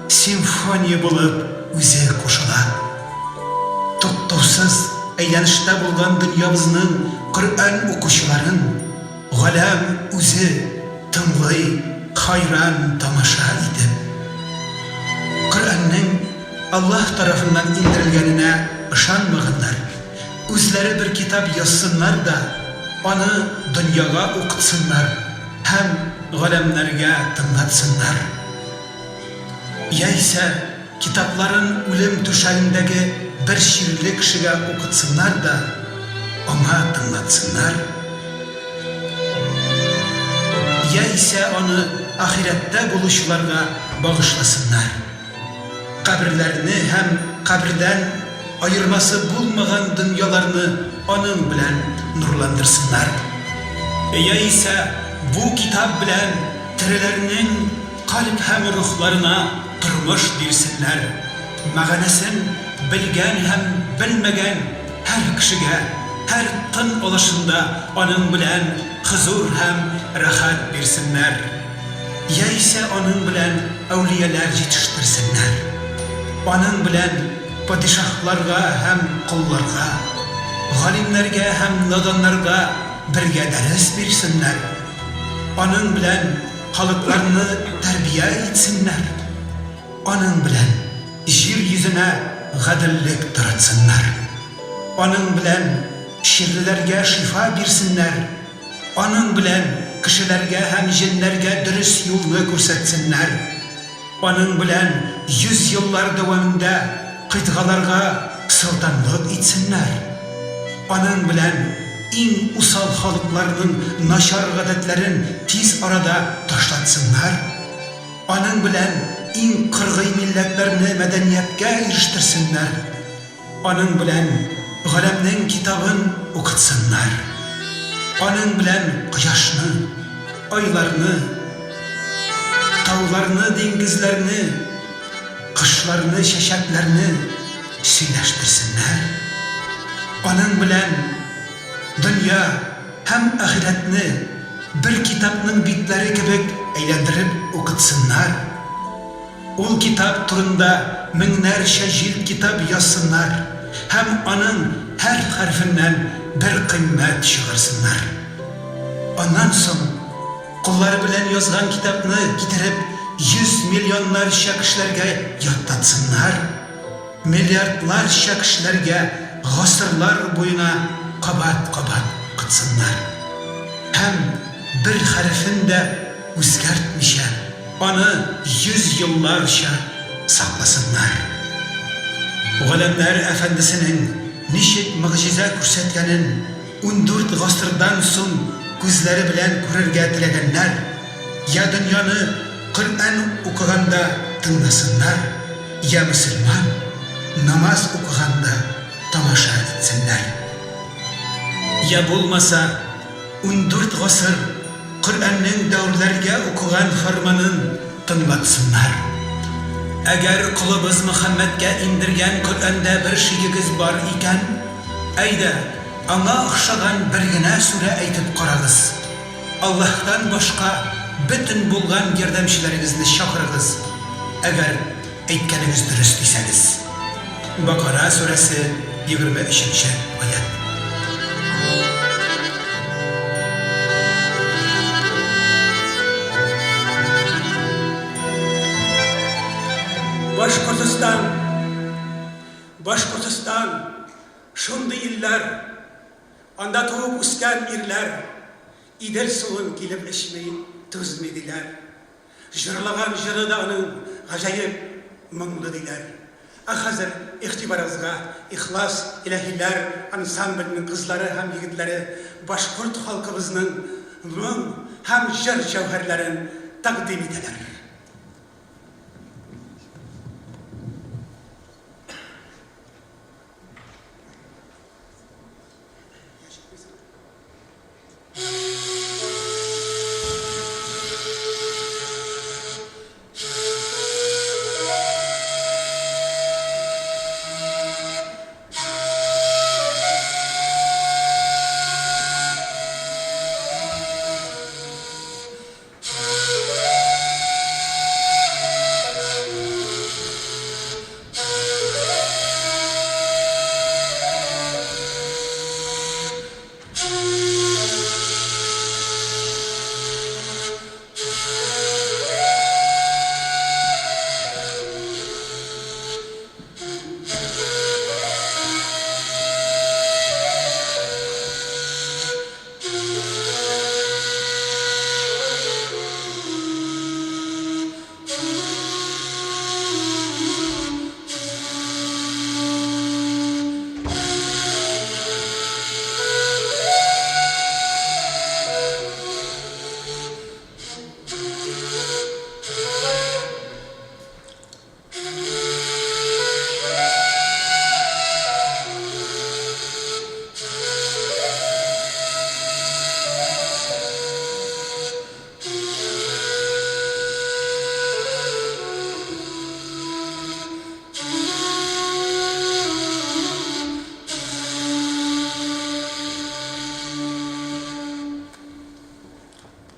симфония булып үзе кушыла. Туктаусыз әйләнештә булган дөньябызның Коръән укучыларын Галәм үзе тыңлый хайран тамаша итеп. Коръәннең Аллаһ тарафыннан иңдерелгәненә ышанмаганнар, үзләре бер китап язсыннар да, аны дөньяга укытсыннар һәм галәмнәргә тыңлатсыннар. Яисә китапларын үлем түшәгендәге бер чирле кешегә укытсыннар да, аңа тыңлатсыннар. Яисә аны ахирәттә булучыларга багышласыннар. Каберләрне һәм кабердән аермасы булмаган дөньяларны аның белән нурландырсыннар. Яисә бу китап белән тереләрнең кальб һәм рухларына тормыш бирсеннәр, мәгънәсен белгән һәм белмәгән һәр кешегә һәр тын алышында аның белән хозур һәм рәхәт бирсеннәр. Яисә аның белән әүлияләр җитештерсеннәр. Аның белән падишаһларга һәм колларга, галимнәргә һәм наданнарга бергә дәрес бирсеннәр. Аның белән халыкларны тәрбия итсеннәр. Аның белән җир йөзенә гаделлек таратсыннар. Аның белән чирлеләргә шифа бирсеннәр. Аның белән кешеләргә һәм җеннәргә дөрес юлны күрсәтсеннәр. Аның белән 100 еллар дәвамында кыйтгаларга солтанлык итсеннәр. Аның белән иң усал халыкларның начар гадәтләрен тиз арада ташлатсыннар. Аның белән иң кыргый милләтләрне мәдәнияткә ирештерсеннәр. Аның белән галәмнең китабын укытсыннар. Аның белән кояшны, айларны, тауларны, диңгезләрне, кошларны, чәчәкләрне сөйләштерсеннәр. Аның белән дөнья һәм ахирәтне бер китапның битләре кебек әйләндереп укытсыннар. Ул китап турында меңнәрчә җилд китап язсыннар һәм аның һәр хәрефеннән бер кыйммәт чыгарсыннар. Аннан соң, куллары белән язган китапны китереп, йөз миллионнарча кешеләргә ятлатсыннар, миллиардларча кешеләргә гасырлар буена кабат-кабат укытсыннар. Һәм бер хәрефен дә үзгәртмичә. Аны йөз елларча сакласыннар. Галәмнәр әфәндесенең ничек могҗиза күрсәткәнен 14 гасырдан соң күзләре белән күрергә теләгәннәр, я дөньяны Коръән укыганда тыңласыннар, я мөселман намаз укыганда тамаша итсеннәр. Я булмаса, 14 гасыр Коръәннең дәверләргә укыган фәрманын тыңлатсыннар. Әгәр колыбыз Мөхәммәдкә иңдергән Коръәндә бер шигегез бар икән, әйдә, аңа охшаган бер генә сүрә әйтеп карагыз. Аллаһтан башка бөтен булган ярдәмчеләрегезне чакырыгыз, әгәр әйткәнегез дөрес дисәгез. Бакара сүрәсе, 23 нче аять. Башкортостан, Башкортостан, шундый илләр, анда туып үскән ирләр, Идел суын килеп эчми, түзми, диләр. Җырлаган җыры да аның гаҗәеп моңлы, диләр. Ә хәзер игътибарыгызга Ихлас илаһиләр ансамбленең кызлары һәм егетләре башкорт халкыбызның моң һәм җыр җәүһәрләрен тәкъдим итәләр.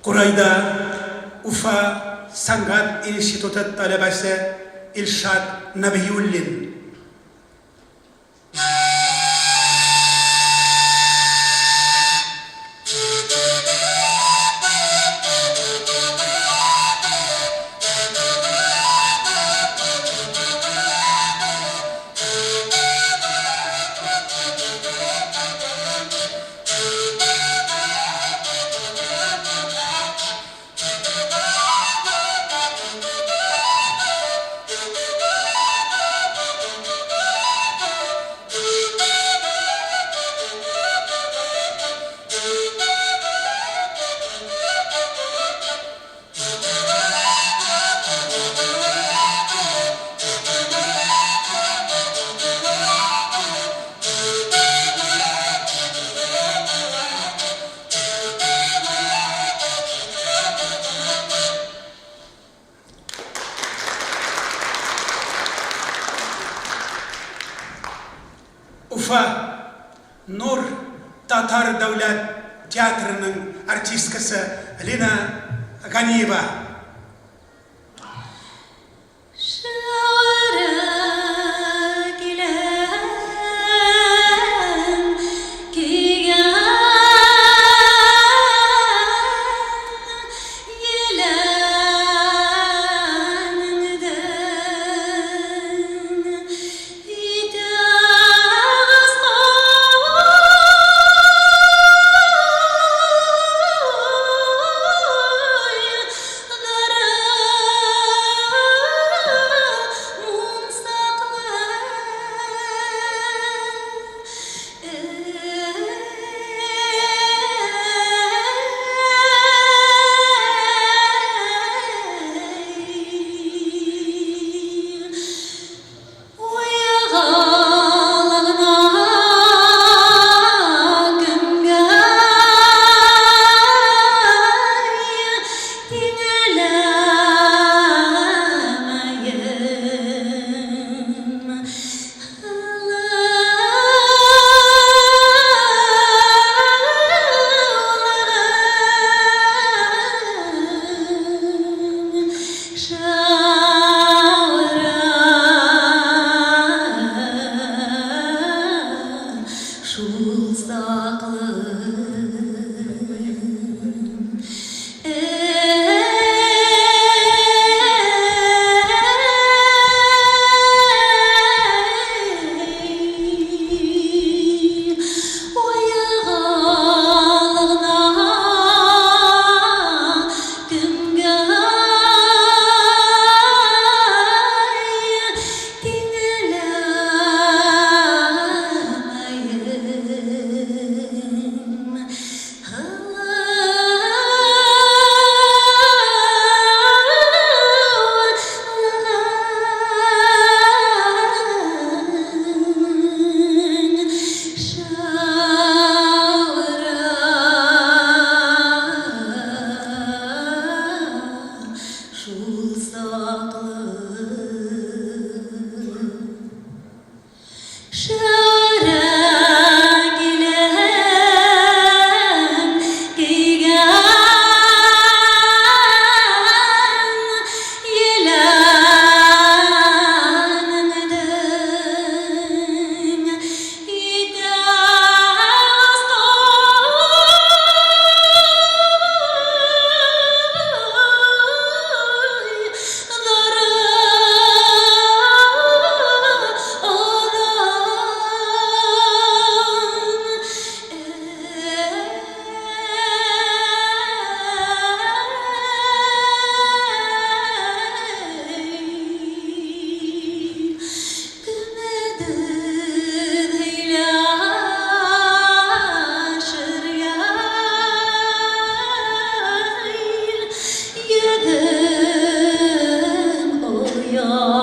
Курайда Уфа сәнгать институты таләбәсе Илшат Нәбиуллин. Татар дәүләт театрының артисткасы Лина Ганиева. Шәүрә киләм көйгән еләнеңдән. Итәгез Уйгалыгына кемгә тиңләмәем. Шул саклы. Уйгалыгына кемгә тиңләмәем. Шул саклы. Шәүрә киләм көйгән еләнеңдән. Итәгез Йөдем ояла.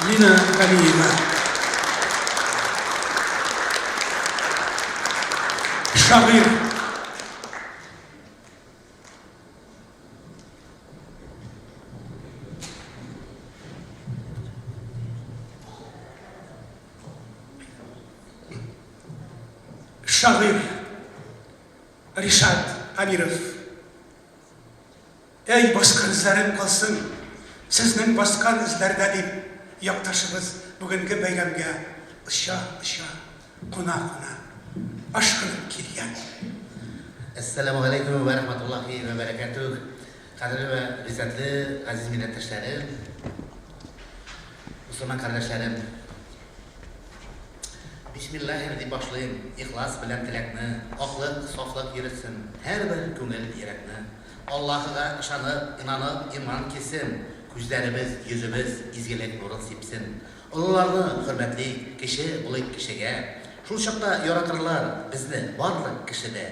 Лина Галиева. Шагыйрь. Шагыйрь Ришат Әмиров. Әй, баскан эзләрем калсын сезнең баскан эзләрдә, дип якташыбыз бүгенге бәйрәмгә оча-оча, куна-куна ашкынып килгән. Әссәламүгаләйкүм вә рәхмәтуллаһи вә бәрәкәтүһ! Кадерле вә гыйззәтле газиз милләттәшләрем, мөселман кардәшләрем! Бисмиллаһир дип башлыйм ихлас белән теләкне, Аклык, сафлык йөретсен һәрбер күңел, йөрәкне. Аллаһыга ышанып, инанып иман килсен, Күзләребез, йөзебез изгелек нурын сипсен. Олыларны хөрмәтлик, кече булыйк кешегә, Шул чакта яратырлар безне барлык кеше дә.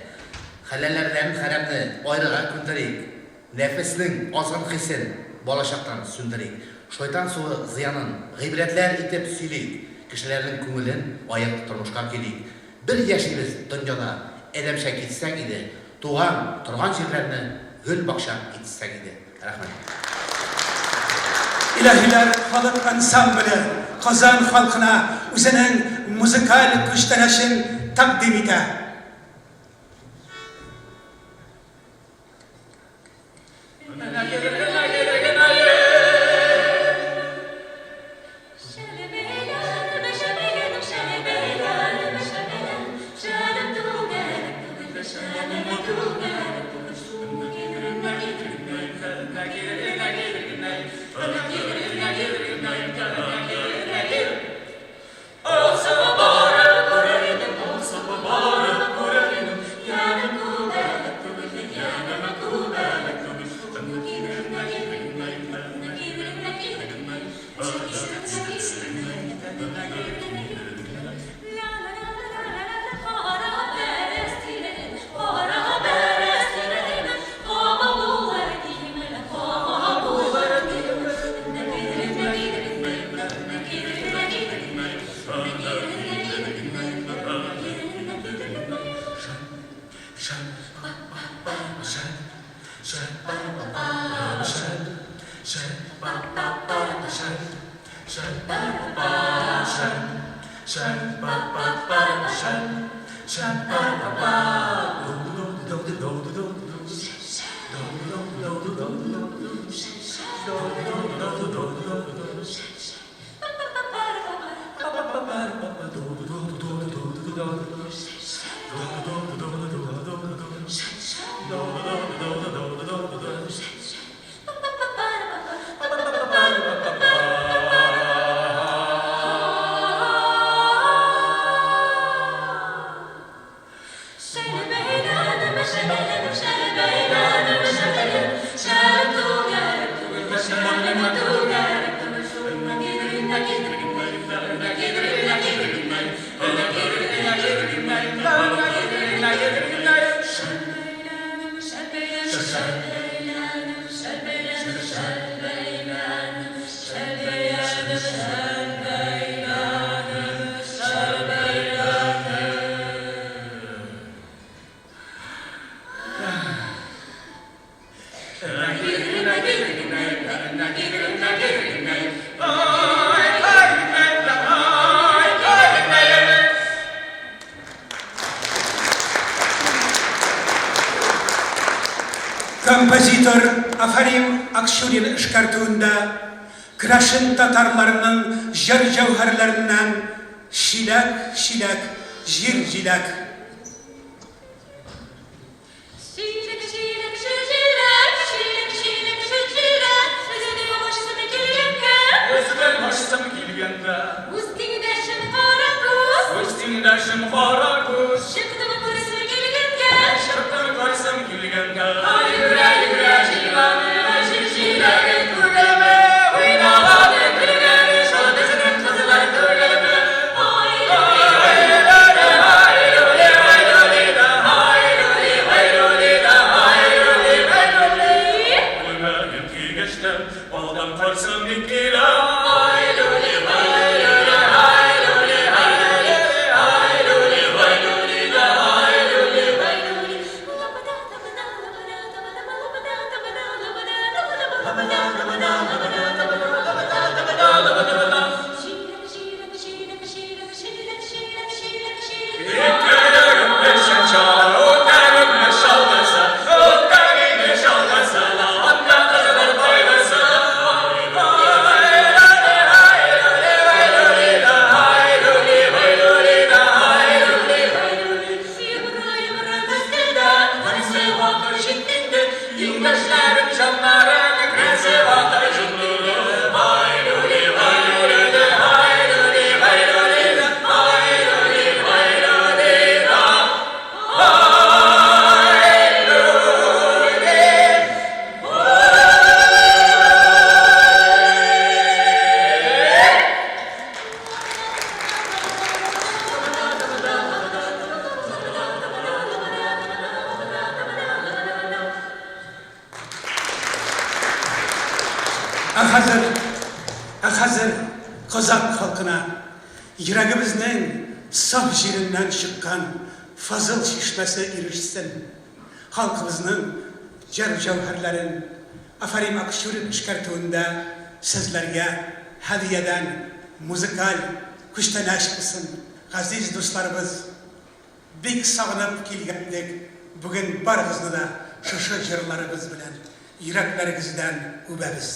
Хәләлләрдән хәрәмне аерырга күндерик, Нәфеснең азгын хисен балачактан сүндерик. Шайтан суы зыянын гыйбрәтләр итеп сөйлик, Кешеләрнең күңелен аек тормышка көйлик. Бер яшибез дөньяда, адәмчә китсәк иде, Туган, торган җирләрне гөл бакча итсәк иде. Рәхмәт. Илаһиләр халык ансамбле Казан халкына үзенең музыкаль күчтәнәчен тәкъдим итә. Композитор Афәрим Акчурин эшкәртүендә керәшен татарларының җыр җәүһәрләреннән Чиләк-чиләк җир җиләк. Ә хәзер, ә хәзер казакъ халкына йөрәгебезнең саф җиреннән чыккан Фазыл чишмәсе ирешсен. Халкыбызның җыр-җәүһәрләрен Афәрин Акчурин эшкәртүендә сезләргә һәдиядән музыкаль күчтәнәч булсын, газиз дусларыбыз! Бик сагынып килгән идек, бүген барыгызны да шушы җырларыбыз белән йөрәкләрегездән үбәбез.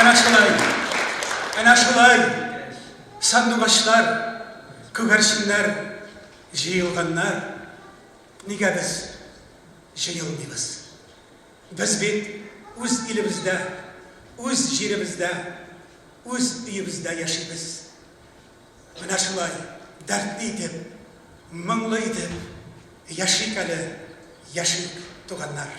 Әнә шулай, әнә шулай сандугачлар, күгәрченнәр җыелганнар. Нигә без җыелмыйбыз? Без бит үз илебездә, үз җиребездә, үз өебездә яшибез. Менә шулай дәртле итеп, моңлы итеп яшик әле, яшик, туганнар!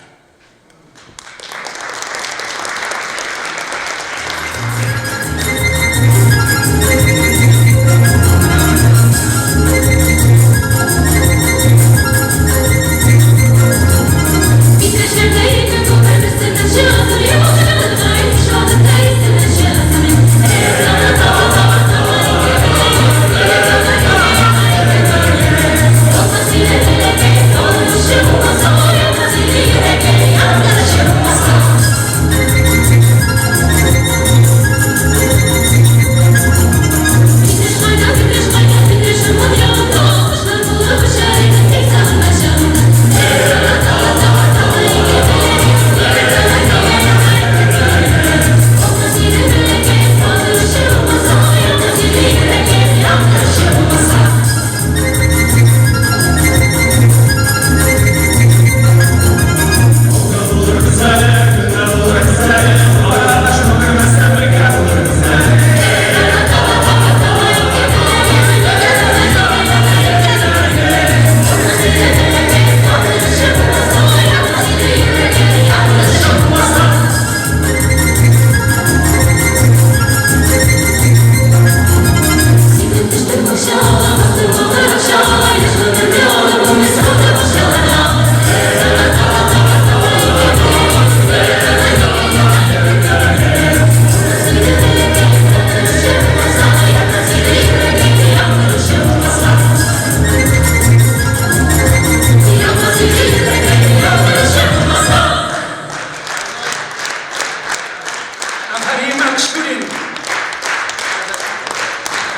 Афәрин, Акчурин!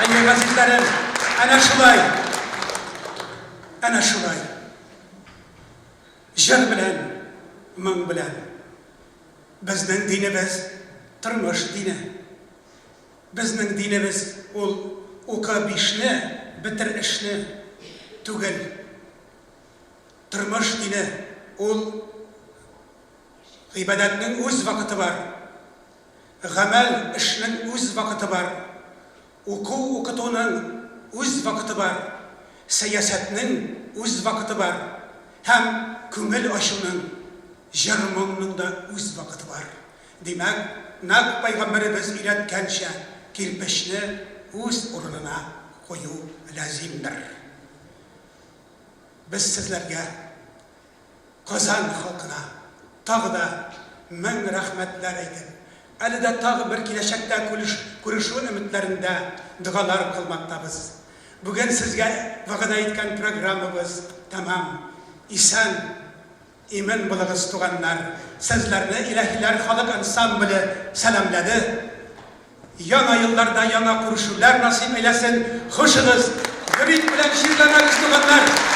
Әйе, газизләрем! Әнә шулай. Әнә шулай. Җыр белән, моң белән. Безнең динебез, тормыш дине. Безнең динебез ул укы бишне, бетер эшне түгел. Тормыш дине ул гыйбадәтнең үз вакыты бар, гамәл эшнең үз вакыты бар, уку-укытуның үз вакыты бар, сәясәтнең үз вакыты бар һәм күңел ачуның, җыр-моңның да үз вакыты бар. Димәк, нәкъ пәйгамбәребез өйрәткәнчә, кирпечне үз урынына кую лязимдер. Без сезләргә, Казан халкына тагы да мең рәхмәтләр әйтеп, әле дә тагы бер киләчәктә күрешү өметләрендә догалар кылмактабыз. Бүген сезгә вәгъдә иткән программабыз тәмам. Исән, имин булыгыз, туганнар! Сезләрне Илаһиләр халык ансамбле сәламләде. Яңа елларда яңа күрешүләр насыйп әйләсен. Хушыгыз! Грипп белән чирләмәгез, туганнар!